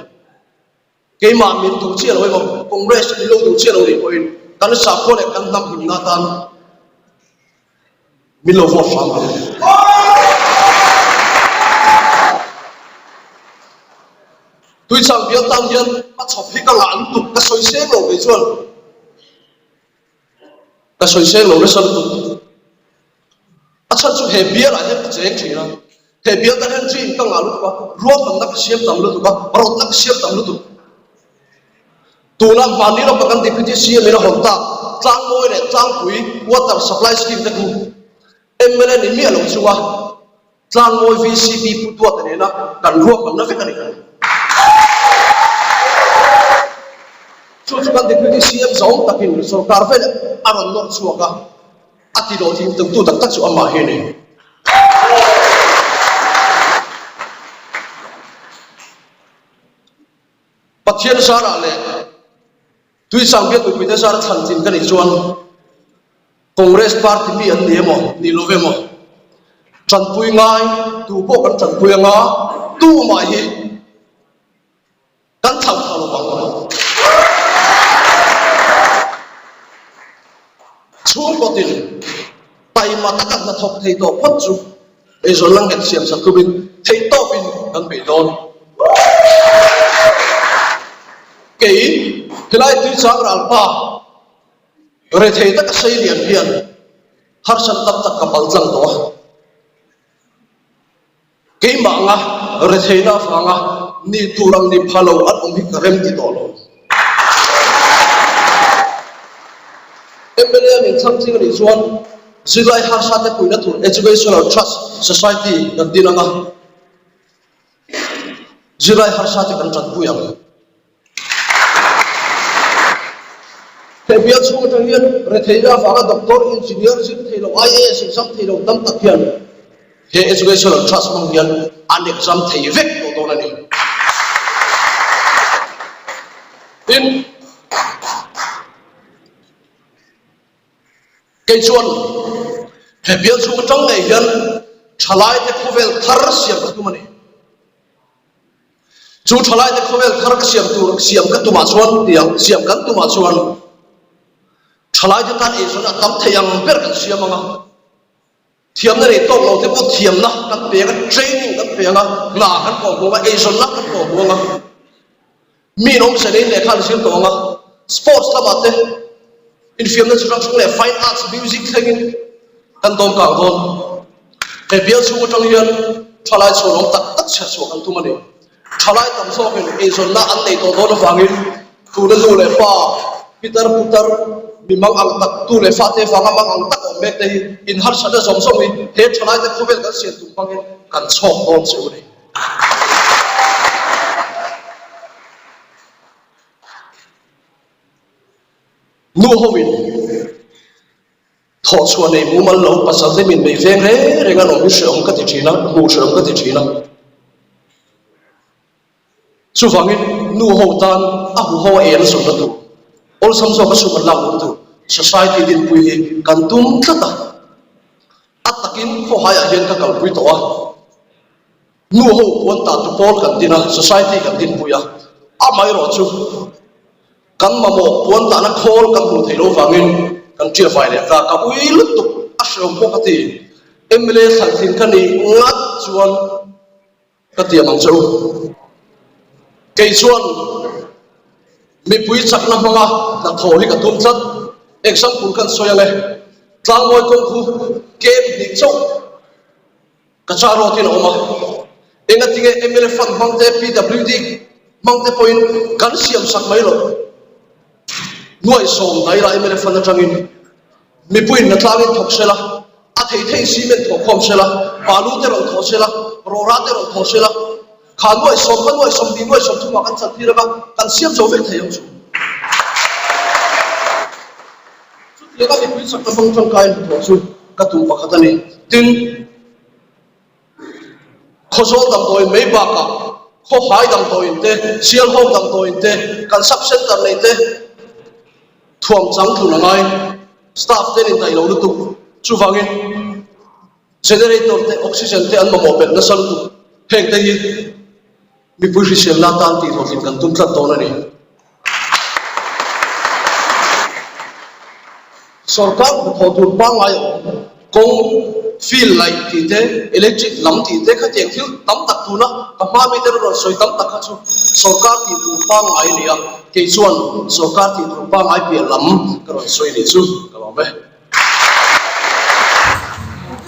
Keimah min duh chiah lo emaw, Congress min lo duh chiah lo nih pawhin. Kan sakhua leh kan hnam himna atan min lo vote hram ang. Tuichang bial tan hian a chhawp hi ka ngah lutuk, ka sawi seng lo kei chuan. Ka sawi seng lo nasa lutuk. A chhan chu he bial ah hian ka cheng thin a, he bial tan hian dream ka ngah lutuk a, ruahmanna ka siam tam lutuk a, rawtna ka siam tam lutuk. Tuna hmanni lawka kan Deputy CM in a hawn tak Tlangmawi leh Tlangpui Water Supply Scheme te khu mla ni miah lo chunga Tlangmawi VCP Pu Duata nena kan ruahmanna vek a ni. Chu chu kan Deputy CM zawng takin sorkar veleh a rawn nawr chhuak a, a ti dawh thing tumtu tak tak chu amah hi a ni. Pathian zarah leh Tuichang biak mipuite zara thlan tlin ka nih chuan Congress party mi an ni emaw ni lo emaw tanpui ngai tu pawh kan tanpui anga tumah hi kan thlang thla lo vang. Chhungkaw tin taima taka hnathawk thei tawh phawt chu eizawn la nghet siam sak tumin theihtawpin kan bei dawn. Kei helai tuichang ralpa rethei taka sei lian hian harsat tak tak ka pal tlang tawh a. Keimah anga retheihna avanga ni tur ang ni pha lo an awm hi ka rem ti tawh lo. MLA min thlang tling anih chuan zirlai harsa te puihna tur Educational Trust Society kan din anga zirlai harsa te kan tanpui ang. He bial chhung atang hian retheihna avanga doctor, engineer, zir thei lo, IAS exam thei lo tam tak hian he educational trust hmang hian an exam thei vek tawh dawn a ni. Tin, kei chuan he bial chhung atang ngei hian thalaite khawvel thar siam ka tum a ni. Chu thalaite khawvel thar ka siam tur siam ka tumah chuan tiang siam kan tumah chuan thalaite tan eizawn a tam thei ang ber kan siam ang a, thiamna nei tawk lo te pawh thiamna kan pe ang a, training kan pe ang a, hna kan kawh hmuh ang a, eizawnna kan kawh hmuh ang a, mi in awmze neiin lehkha an zir tawh ang a, sports lamah te infiamna chi hrang hrang leh fine arts, music thlengin kan dawm kang dawn. He bial chhung atang hian thalai chhuanawm tak tak chhiar chhuah kan tum a ni. Thalai tam zawkin eizawnna an nei tawh dawn avangin tuna nu leh pa, pitar putar, mi mang ang tak, tu leh fate vanga mang ang tak awm mek te hi inharsatna zawng zawng hi he thalaite khawvel kan siam tum hmangin kan chhawk dawn che u ni. Nu hoin. Thawhchhuah nei mumal lo pasal te min bei veng reng reng an awm hi hrehawm ka ti thin a, hmuh hrehawm ka ti thin a. Chuvangin nu ho tan a huho a en zawhna tur, awlsam zawka sum an lak luh tur society dinpui hi kan tum tlat a. A takin khawhaiah hian ka kalpui tawh a. Nu ho puan tah tu pawl kan din a, society kan dinpui a, amaherawh chu kan mamawh puan tahna khawl kan hmuh theih loh vangin kan ṭiah vai leh ta, ka ui lutuk a hrehawm pawh ka ti. Mla thlantlin ka nih ngat chuan ka tiam ang che u. Kei chuan mipui chakna hmanga hnathawh hi ka tum tlat. Example kan sawi ang e, Tlangmawi kawng khu kem hnih chauh. Ka chah rawtin a awm a, engatinge mla fund hmang te, PWD hmang te pawhin kan siam sak mai loh. Nuaihsawm daila mla fund atangin mipuiin hnatlangin thawk sela, a thei theiin cement thawh khawm sela, balu te rawn thawh sela, rawra te rawn thawh sela, kha nuaihsawm kha nuaihsawm tih nuaihsawm thumah kan chan tir anga kan siam zo vek thei ang chu. Chutianga mipui chakna hmang tangkaiin hnathawh chu ka tum pakhat a ni. Tin, Khawzawl damdawiin mai bakah Khawhai damdawiin te, Sialhawk damdawiin te, kan sub centre nei te thuam chang tlun a ngai. Staff te an indaih lo lutuk. Chuvangin generator te, oxygen te an mamawh belh nasa lutuk. Heng te hi mipui hriselna atan tihhlawhtlin kan tum tlat dawn a ni. Sorkar hnathawh tur pangngai a awm. Kawng, field laih tih te, electric lam tih te khatiang thil tam tak tuna ka hma mite rawn sawi tam tak kha chu sorkar tih tur pangngai a ni a, kei chuan sorkar tih tur pangngai piah lam ka rawn sawi nih chu ka lawm e.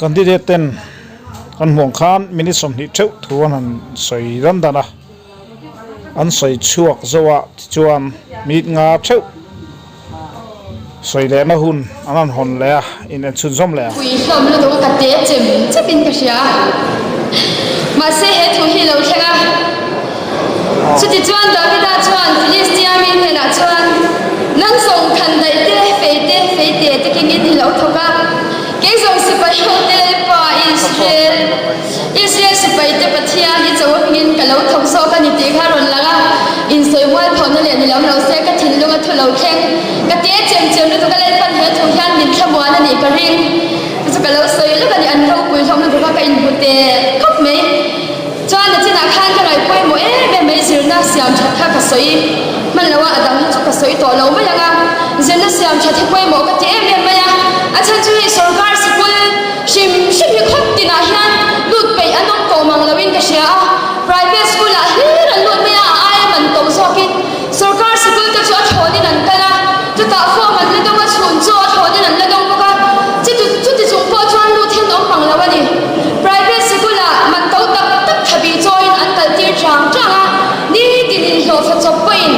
Candidate ten an hmuh ang khan minute 20 theuh thu an han sawi dan dan a, an sawi chhuak zo ah tichuan minute nga theuh sawi lehna hun an han hawn leh a, in en chhunzawm leh a. Pui hlawm lutuk a ka te chem chep in ka hria mahse he thu hi lo thleng a. Chutichuan Davida chuan Filistia mi hnenah chuan, Nang zawng khan daih te, fei te, fei te te kengin i lo thawk a, kei zawng sipai hote Lalpa Israel, Israel sipaite Pathian i cho hmingin ka lo thawk zawk a ni tih kha rawn lang a, insawi mual phawhna leh ni lawm lo se ka thinlung a thu lo thleng. Ka te chem chem lutuk a Lalpan he thu hian min thlamuan a nih ka ring. Chu chu ka lo sawi lawk a ni, an ropui hlawm lutuk a ka inhmu te khawp mai. Chuan a chinah khan ka ngaih pawimawh em em mai zirna siam that kha ka sawi hman lo a, a dang hi chu ka sawi tawh lo mai ang a, zirna siam that hi pawimawh ka ti em em mai a, a chhan chu hei sorkar sikul hrim hrim hi khawp tinah hian lut peih an awm tawh mang loin ka hria a, private school ah hlir an lut mai a, a aia man to zawkin sorkar sikul te chu a thlawnin an kal a, chutah form an la dawng a, chhun chu a thlawnin an la dawng bawk a, chuti chung pawh chuan lut hi an awm mang lo a ni. Private sikul-ah man to tak tak thabi chawiin an kaltir chang chang a, nitin inhlawhfa chawp pawhin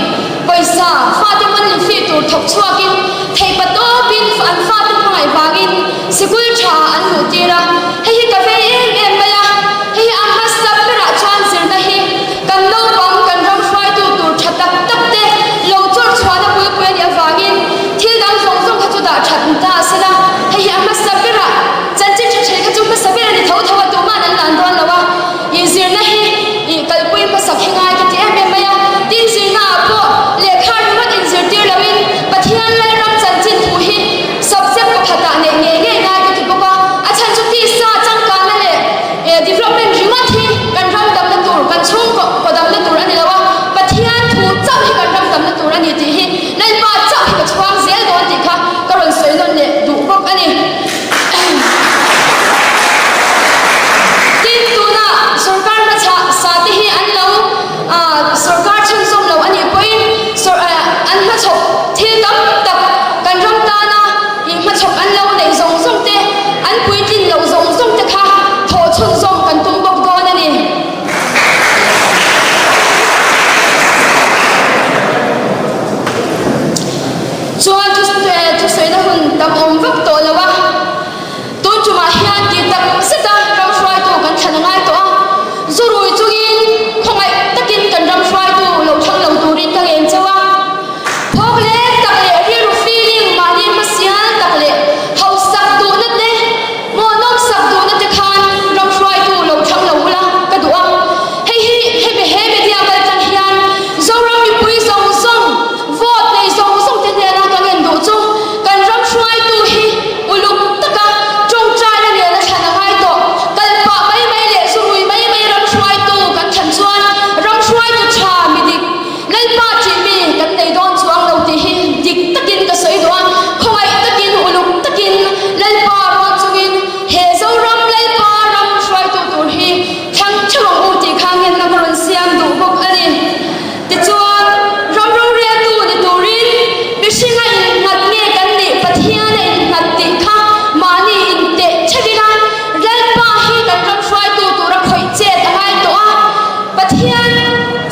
pawisa fate monthly fee tur thawk chhuakin theihpa tawpin an fate hmangaih vangin sikul tha ah an luhtir a, hei hi ka vei em em mai a, hei hi a hmasa berah chuan zirna hi kan naupang kan ram hruaitu tur tha tak tak te lo chawr chhuahna bulpui a nih avangin thil dang zawng zawng kha chu dah that ni ta a sela, hei hi a hmasa berah. Chanchin tha ṭhei kha chu hmasa ber a ni tho tho a, tuma'n an lan dawn lo a, ih zirna hi ih kalpui hmasak hi ngai ka ti em em mai a, tin zirna ah pawh lehkha ringawt inzirtir loin Pathian Lalram chanchin thu hi subject pakhat ah neih ngei ngei ngai ka ti bawk a, a chhan chu tisa changkanna leh development ringawt hi kan ram damna tur, kan chhungkaw kaw damna tur a ni lo a, Pathian thu chauh hi kan ram damna tur a ni tih hi Lalpa chauh hi ka chhuang zel dawn tih kha ka rawn sawi nawn leh duh bawk a ni. Tin, tuna sorkar hmachhah sa te hi an lo sorkar chhunzawm lo a nih pawhin an hmachhawp thil tam tak kan ram tana hmachhawp an lo neih zawng zawng te, an puitlin loh zawng zawng te kha thawh chhunzawm kan tum bawk dawn a ni. Chuan thusawina hun tam awm vak tawh lo a, tun tumah hian tih tak zeta ram hruaitu kan thlan a ngai tawh a, zu rui chungin khawngaih takin kan ram hruaitu lo thlang lo turin ka ngen chauh a, phawk leng tak leh rilru feeling mahni hmasial tak leh hausak duhna te, maw nawmsak duhna te khan ram hruaitu lo thlang lo ula ka duh a, hei hi hemi he media kaltlang hian Zoram mipui zawng zawng Vote nei zawng zawng te hnena kan en duh chu kan ram hruaitu hi uluk taka tawngtaina nena thlan a ngai tawh. Kal pah mai mai leh zurui mai mai ram hruaitu kan thlan chuan ram hruaitu tha mi dik Lalpa tih mi kan nei dawn chuang lo tih hi dik takin ka sawi duh a, khawngaih takin uluk takin Lalpa rawn chungin he Zoram Lalpa ram hruaitu tur hi thlang theuh ang u tih kha ngenna ka rawn siam duh bawk a ni. Tichuan, ram roreltu ni turin mihringa innghat nge kan nih Pathiana innghat tih kha mahni inteh theuh ila, Lalpa hi kan ram hruaitu tura khawih chet a ngai tawh a, Pathian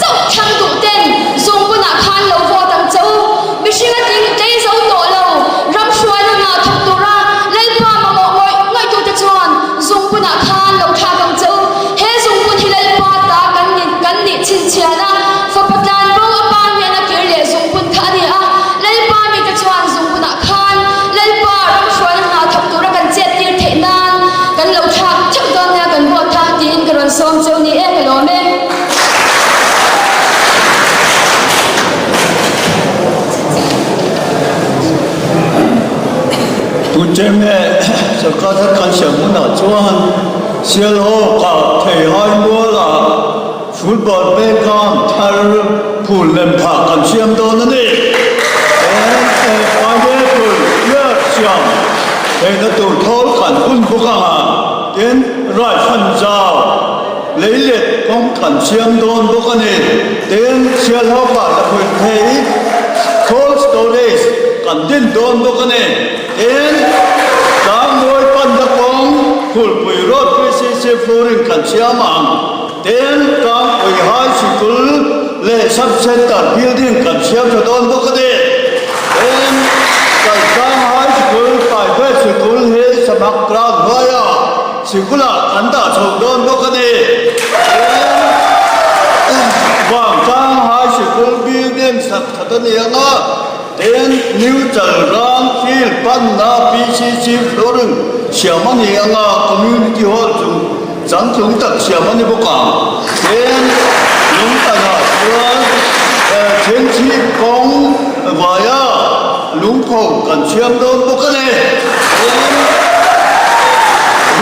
chauh thlang duh ten zungbunah khan lo vote ang che u. Mihringa tling tlei zo tawh lo, ram hruaina hna thawk tura Lalpa mamawh ngawih ngawihtute chuan zungbunah khan lo thlak ang che u. He zungbun hi Lalpa ta kan ni kan nih chhinchhian a, fapa tlan bo a pa hnena kir leh zungbun kha a ni a, Lalpa mite chuan zungbunah khan Lalpa ram hruaina hna thawk tura kan chet tir theih nan kan lo thlak theuh dawn nia kan vote kha tiin ka rawn sawm cheu ni e ka lawm e. Tun cheng e sorkar thar kan siam hunah chuan Sialhawk ah Theihai mual ah football playground thar phul lem phah kan siam dawn a ni. Pineapple, yes! siam theihna tur thawl kan hun bawk ang a, tin Raifan zau leilet kawng kan siam dawn bawk a ni. Tin Sialhawkah lakhuih thei cold storage kan din dawn bawk a ni. Tin, Tlangmawi panna kawng Phulpui Road PCC flooring kan siam ang. Tin, Tlangpui High Sikul leh Sub Centre building kan siam tha dawn bawk a ni. Tin, Kaltlang High Sikul private sikul hi Samak ground hnuaia sikulah kan dah chho dawn bawk a ni. Tin, Vangtlang High Sikul building sak that a ni ang a. Tin, New Chalrang Field panna PCC flooring siam a ni ang a, Community Hall chu changtlung tak siam a ni bawk ang. Tin, Lungtanah chuan Thenchhip kawng vaia lungpho kan siam dawn bawk a ni. Tin,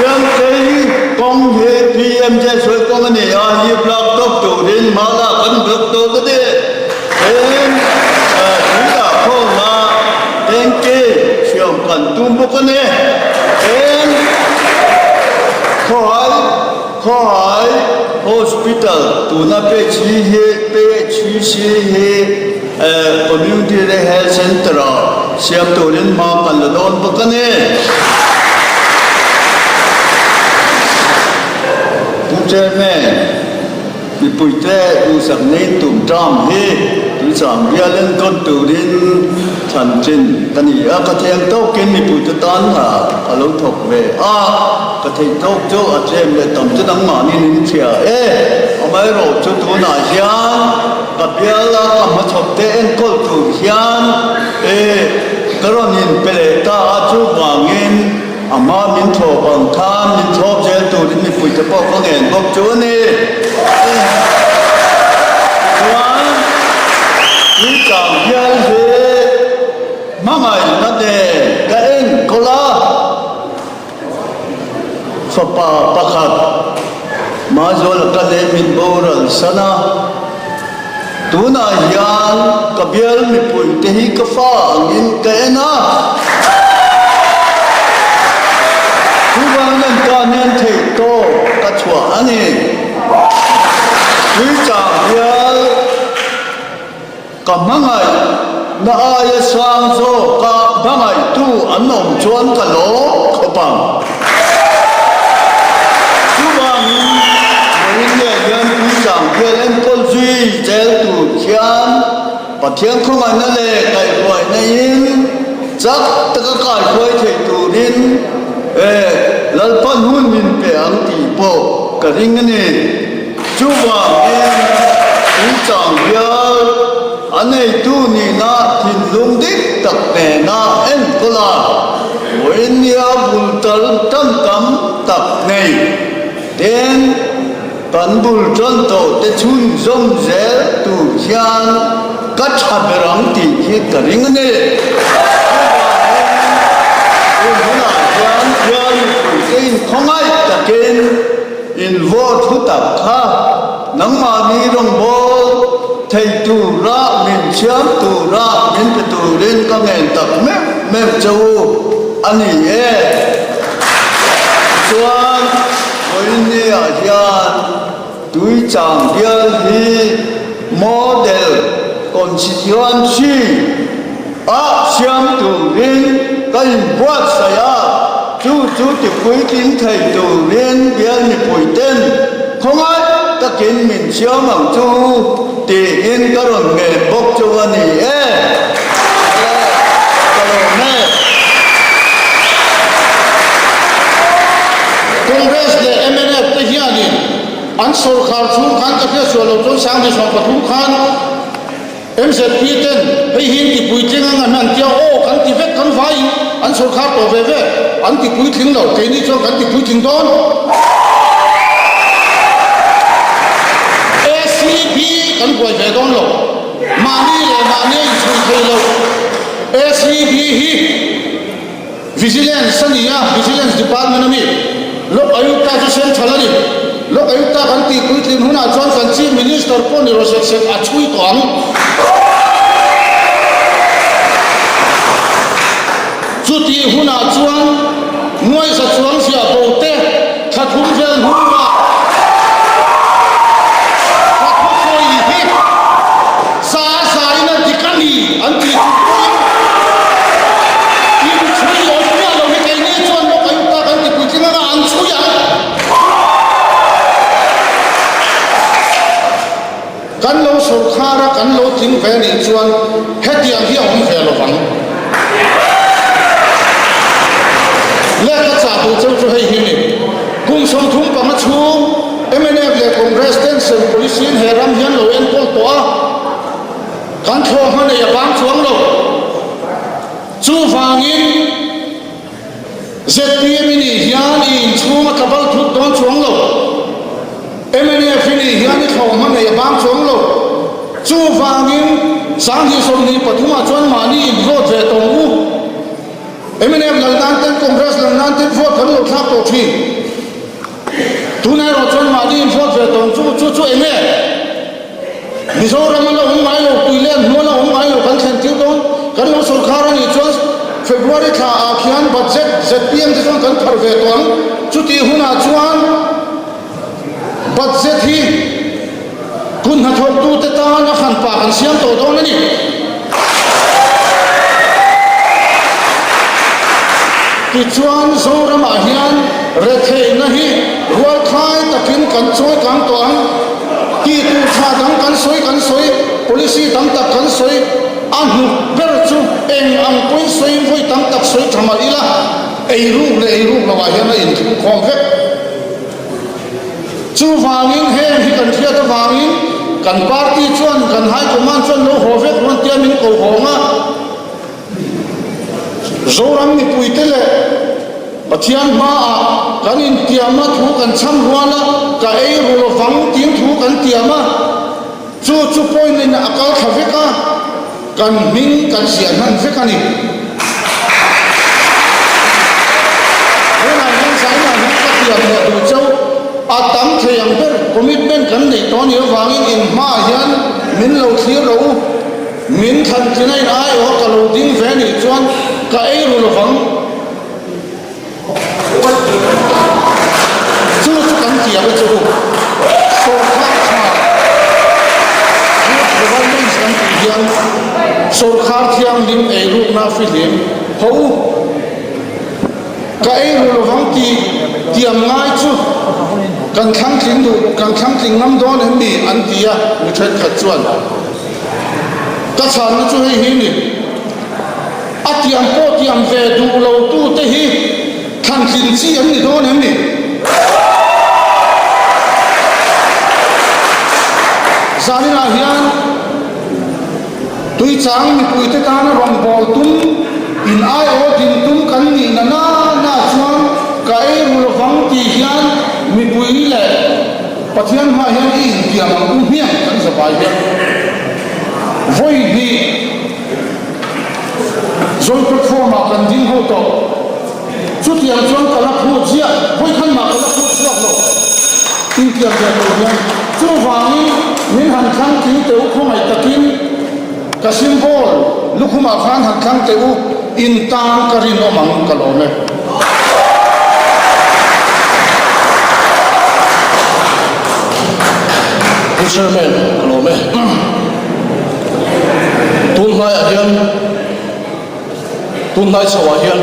Riangtei kawng hi PMJ sawi kawng a ni a, hi block tawp turin hma lak an block dawn a ni. Tin, tuiah khawma tanky siam kan tum bawk a ni. Tin, Khawhai Khawhai Hospital tuna PHC hi PHC hi Community leh Health Centre ah siam turin hma kan la dawn bawk a ni. Pu Chairman. Mipuite duhsak nei tum term hi tuichang bial enkawl turin thlan chin ka ni a, ka thiam tawkin mipuite tan hna ka lo thawk ve a, ka theih tawk chu a tlem leh tam chu nangmahni nin hria e, amaherawh chu tunah hian ka biala ka hmachhawp te enkawl tur hian e ka rawn inpe leh ta a, chuvangin A hma min thlawp ang khan min thlawp zel turin mipuite pawh ka ngen bawk chu a ni. Tichuan, Tuichang hial hi hmangaihna nen ka enkawl a, fapa pakhat Mazuala ka leh min boral san a, Tunah hian ka bial mipuite hi ka fa angin ka en a. Chuvangin an tan hian theihtawp ka chhuah a ni. Tuichang bial ka hmangaih na aia sang zawka hmangaihtu an awm chuan ka lawm khawp ang. Chuvangin Mourinho hian Tuichang bial enkawl zui zel tur hian Pathian khawngaihna leh kaihhruaihna in chak taka kaihhruai thei turin Lalpan hun min pe ang tih pawh ka ring a ni. Chuvangin Tuichang bial a neitu nihna thinlung dik tak nena enkawl a, Vawinia bul tal tan tam tak nei ten kan bul tan tawh te chhunzawm zel tur hian ka tha ber ang tih hi ka ring a ni. Chuvangin tun hunah hian bial mipuite inkhawngaih takin In vote thu tak kha nangmahni rawngbâwl thei tura min thiam tura min pe turin ka ngen tak meuh meuh che u a ni e. Tichuan, vawiinniah hian Tuichang bial hi model constituency Ah siam turin ka inbuatsaih a, chu chu tipuitling thei turin bial mipuiten khawngaih takin min siam ang chu tiin ka rawn ngen bawk chu a ni e. Le, ka lawm e. Congress leh mnf te hianin an sawrkhar chhung khan ka hriatsual lo chuan 2013 khan MZP ten hei hi an ti puitling ang an han tia aw kan ti vek kan vaiin an sawrkhar tawh ve ve an ti puitling lo keini chuan kan ti puitling dawn. ACB kan buai ve dawn lo mahni leh mahni a inchhui thei lo ACB hi Vigilance a ni a, Vigilance Department a mi. Lok Ayukta chu Central a ni. Lok Ayukta kan tih puitlin hunah chuan kan Chief Minister pawh ni rawh sek sek a chhui tawh ang. Chutih Chutih hunah chuan nuaisa chuang ziah bo te thla thum vel hnuah ka thusawi hi za a za in a dik a ni an tih chung pawhin inchhui awm miah lo hi keini chuan lawk a inta kan ti puitling anga an chhui ang. Kan lo sawrkhar a, kan lo tling ve nih chuan hetiang hi a awm ve lo vang. Lehkha chah duh cheu chu hei hi ni. Kum 35 chhung mnf leh Congress ten sem policy in he ram hian lo enkawl tawh a, kan thlawh hma nei a bang chuang lo. Chuvangin. Zpm i nih hian i inchhung a tlabal thut dawn chuang lo. Mnf i nih hian i thlawh hma nei a bang chuang lo. Chuvangin 2023 ah chuan mahni in vote ve tawng u. Mnf lal nan ten Congress lal nan ten vote kan lo thlak tawh thin. Tunah erawh chuan mahni in vote ve tawng chu chu chu eng nge? Mizoram a la awm ngai lo, tui leh hnual a awm ngai lo kan thlen tir dawn. Kan lo sawrkhar a nih chuan February thla ah khian budget zpm te chuan kan pharh ve tawh ang. Chutih hunah chuan budget hi kut hnathawktute tan a hran pah kan siam tawh dawn a ni. Tichuan Zoramah hian retheihna hi rualkhai takin kan chawi kang tawh ang. Tih tur tha dang kan sawi kan sawi, policy tam tak kan sawi, a hnuk ber chu eng ang pawhin sawiin vawi tam tak sawi tha mah ila, eiruk leh eiruk lovah hian a inthlungkhawm vek. Chuvangin heng hi kan hriat avangin kan party chuan kan high command chuan lo haw vek rawn tia min ko hawng a, Zoram mipuite leh Pathian hmaah kan intiam a, thu kan chham rual a, ka ei ru lovang tiin thu kan tiam a, chu chu point in a kal thla vek a, kan hming kan ziah hnan vek a ni. Tunah hian zainah hian ka tiam leh duh chauh, a tam thei ang ber commitment kan neih tawh a nih avangin in hmaah hian min lo thlir lo u. Min thlan tlin a in aiawh ka lo ding ve nih chuan ka ei ru lovang. Chu chu kan ti ang chu u. Sawrkhar tha Good governance kan tih hian sawrkhar thianghlim eirukna fihlim ho u. Ka ei ru lovang tih tiam ngai chu kan thlang tling duh kan thlang tling ngam dawn em ni an ti a mi thenkhat chuan. Ka chhanna chu hei hi ni. A tiam pawh tiam ve duh lo tute hi thlantlin chi an ni dawn em ni? Zaninah hian Tuichang mipuite tana rawngbâwl tum, in aiawh din tum kan nih na na na chuan ka ei ru lovang tih hian mipui leh Pathian hmaah hian i intiam ang u hmiang kan zavai hian vawi hnih Zoi platform ah kan ding ho tawh. Chutiang chuan ka la phut ziah, vawi khan mah ka la phut chhuak lo intiam ve tur hian. Chuvangin min han thlang tling teh u khawngaih takin ka symbol lukhumah khan han thlang teh u, in tan ka rinawm ang ka lawm e. Pu Chairman, ka lawm e. Tun hnaiah hian tun hnai chhoah hian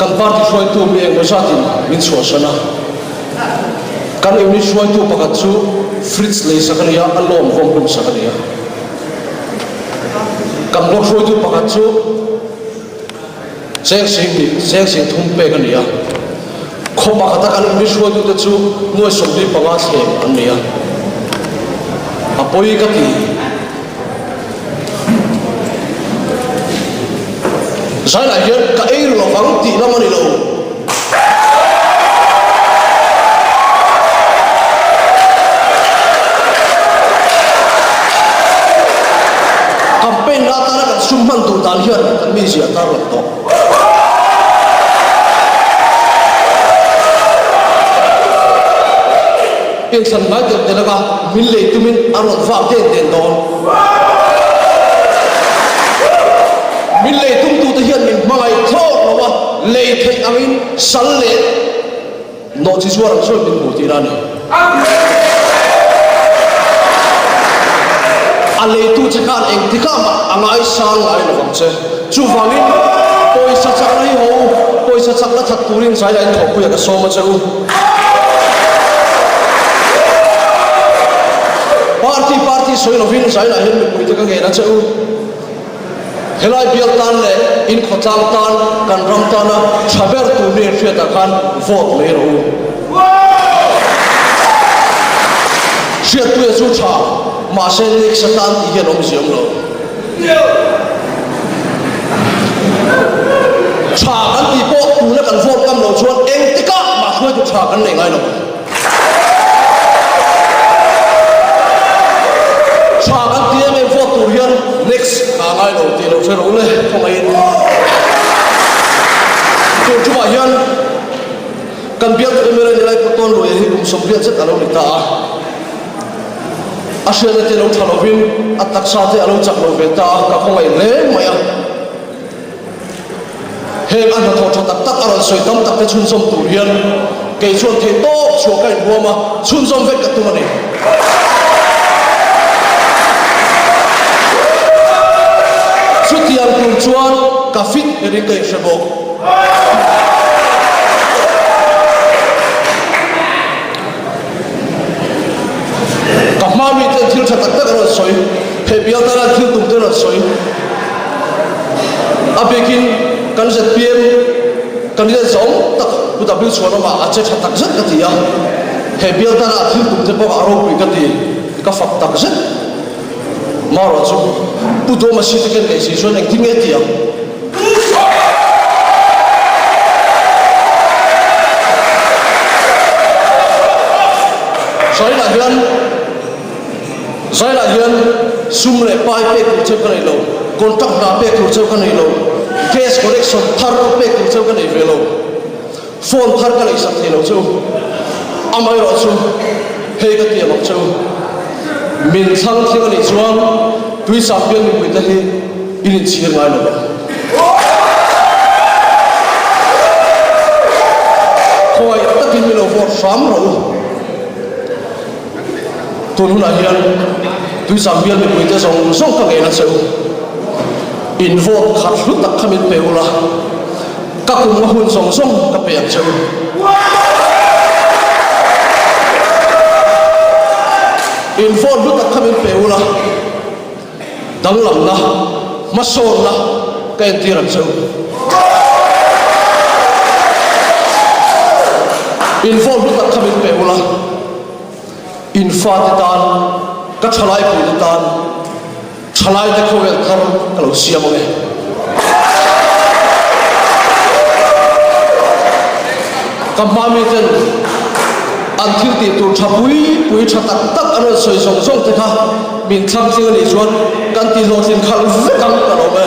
kan party hruaitu mi engmaw zatin min chhuahsan a. Kan unit hruaitu pakhat chu fridge leisak a ni a, a lawm vawm hlumsak a ni a. Kan block hruaitu pakhat chu Cheng 20, cheng 30 pek a ni a. Khaw pakhata kan unit hruaitute chu nuai 45 thleng an ni a. A pawi ka ti. Zailah hian ka ei ru lovang tih lam a ni lo. Campaign na atana kan sum hman duh dan hian kan mizia a tarlang tawh. Inthlan ngai deuh te laka min lei tumin a rawn vak den den dawn. Min lei tumtute hian min hmangaih thlawt lo a, lei theih angin sal leh nawhchi zuar ang chuan min hmu tihna a ni. A leitu che khan engtikah mah a ngaisang ngai lo vang che. Chuvangin pawisa chakna hi haw u, pawisa chakna that turin zaila in thawhpuiah ka sawm a che u. Party party sawi lovin zailah hian mipuite ka ngen a che u. Helai bial tan leh in khawtlang tan kan ram tana tha ber tur mi hriatah khan vote mai rawh u. Hriatpuia chu tha, mahse next atan tih hian awmzia awm lo. Tha kan tih pawh tuna kan vote ngam lo chuan engtikah mah hruaitu tha kan nei ngai lo. Tha kan ti em em vote tur hian next a ngai lo tih lo hre ro le khawngaihin. Tun tumah hian kan bialtu mla ni lai pawh tawn luaia hi kum 80 zet a lo ni ta a. A hriatna te lo tha lovin a taksa te a lo chak lo ve ta a, ka khawngaih hle mai a. Heng a hnathawh tha tak tak a rawn sawi tam tak te chhunzawm tur hian kei chuan theih tawp chhuah ka inhuam a, chhunzawm vek ka tum a ni. Chutiang tur chuan ka fit berin ka inhre bawk. Ka hma mi ten thil tha tak tak a rawn sawi, he bial tana thil tum te a rawn sawi. A bikin kan zpm candidate zawng tak Pu W Chhuanawma a che tha tak zet ka ti a, he bial tana a thil tum te pawh a ropui ka ti, ka fak tak zet. Marawh chu Pu Dawma seat a ken leh si chuan engtin nge ti ang? Zailah hian Zailah hian sum leh pai pek tur cheu ka nei lo, contract hna pek tur cheu ka nei lo, gas connection thar pek tur cheu ka nei ve lo, phone thar ka leisak thei lo cheu. Amaherawhchu hei ka tiam ang cheu. Min thlang thing a nih chuan tuisang bial mipuite hi in inchhir ngai lo vang. Khawngaih takin min lo vote hram rawh u. Tun hunah hian tuisang bial mipuite zawng zawng ka ngen a che u. In vote khat hlu tak kha min pe ula. Ka kum a hun zawng zawng ka pe ang che u. In vote hlu tak kha min pe ula, danglamna, hmasawnna ka entir ang che u. In vote hlu tak kha min pe ula, in fate tan, ka thalaipuite tan, Thalaite khawvel thar ka lo siam ang e. Ka hma miten an thil tih tur tha pui pui tha tak tak an rawn sawi zawng zawng te kha min thlang tling a nih chuan kan ti hlawhtlin khalh vek ang ka lawm e.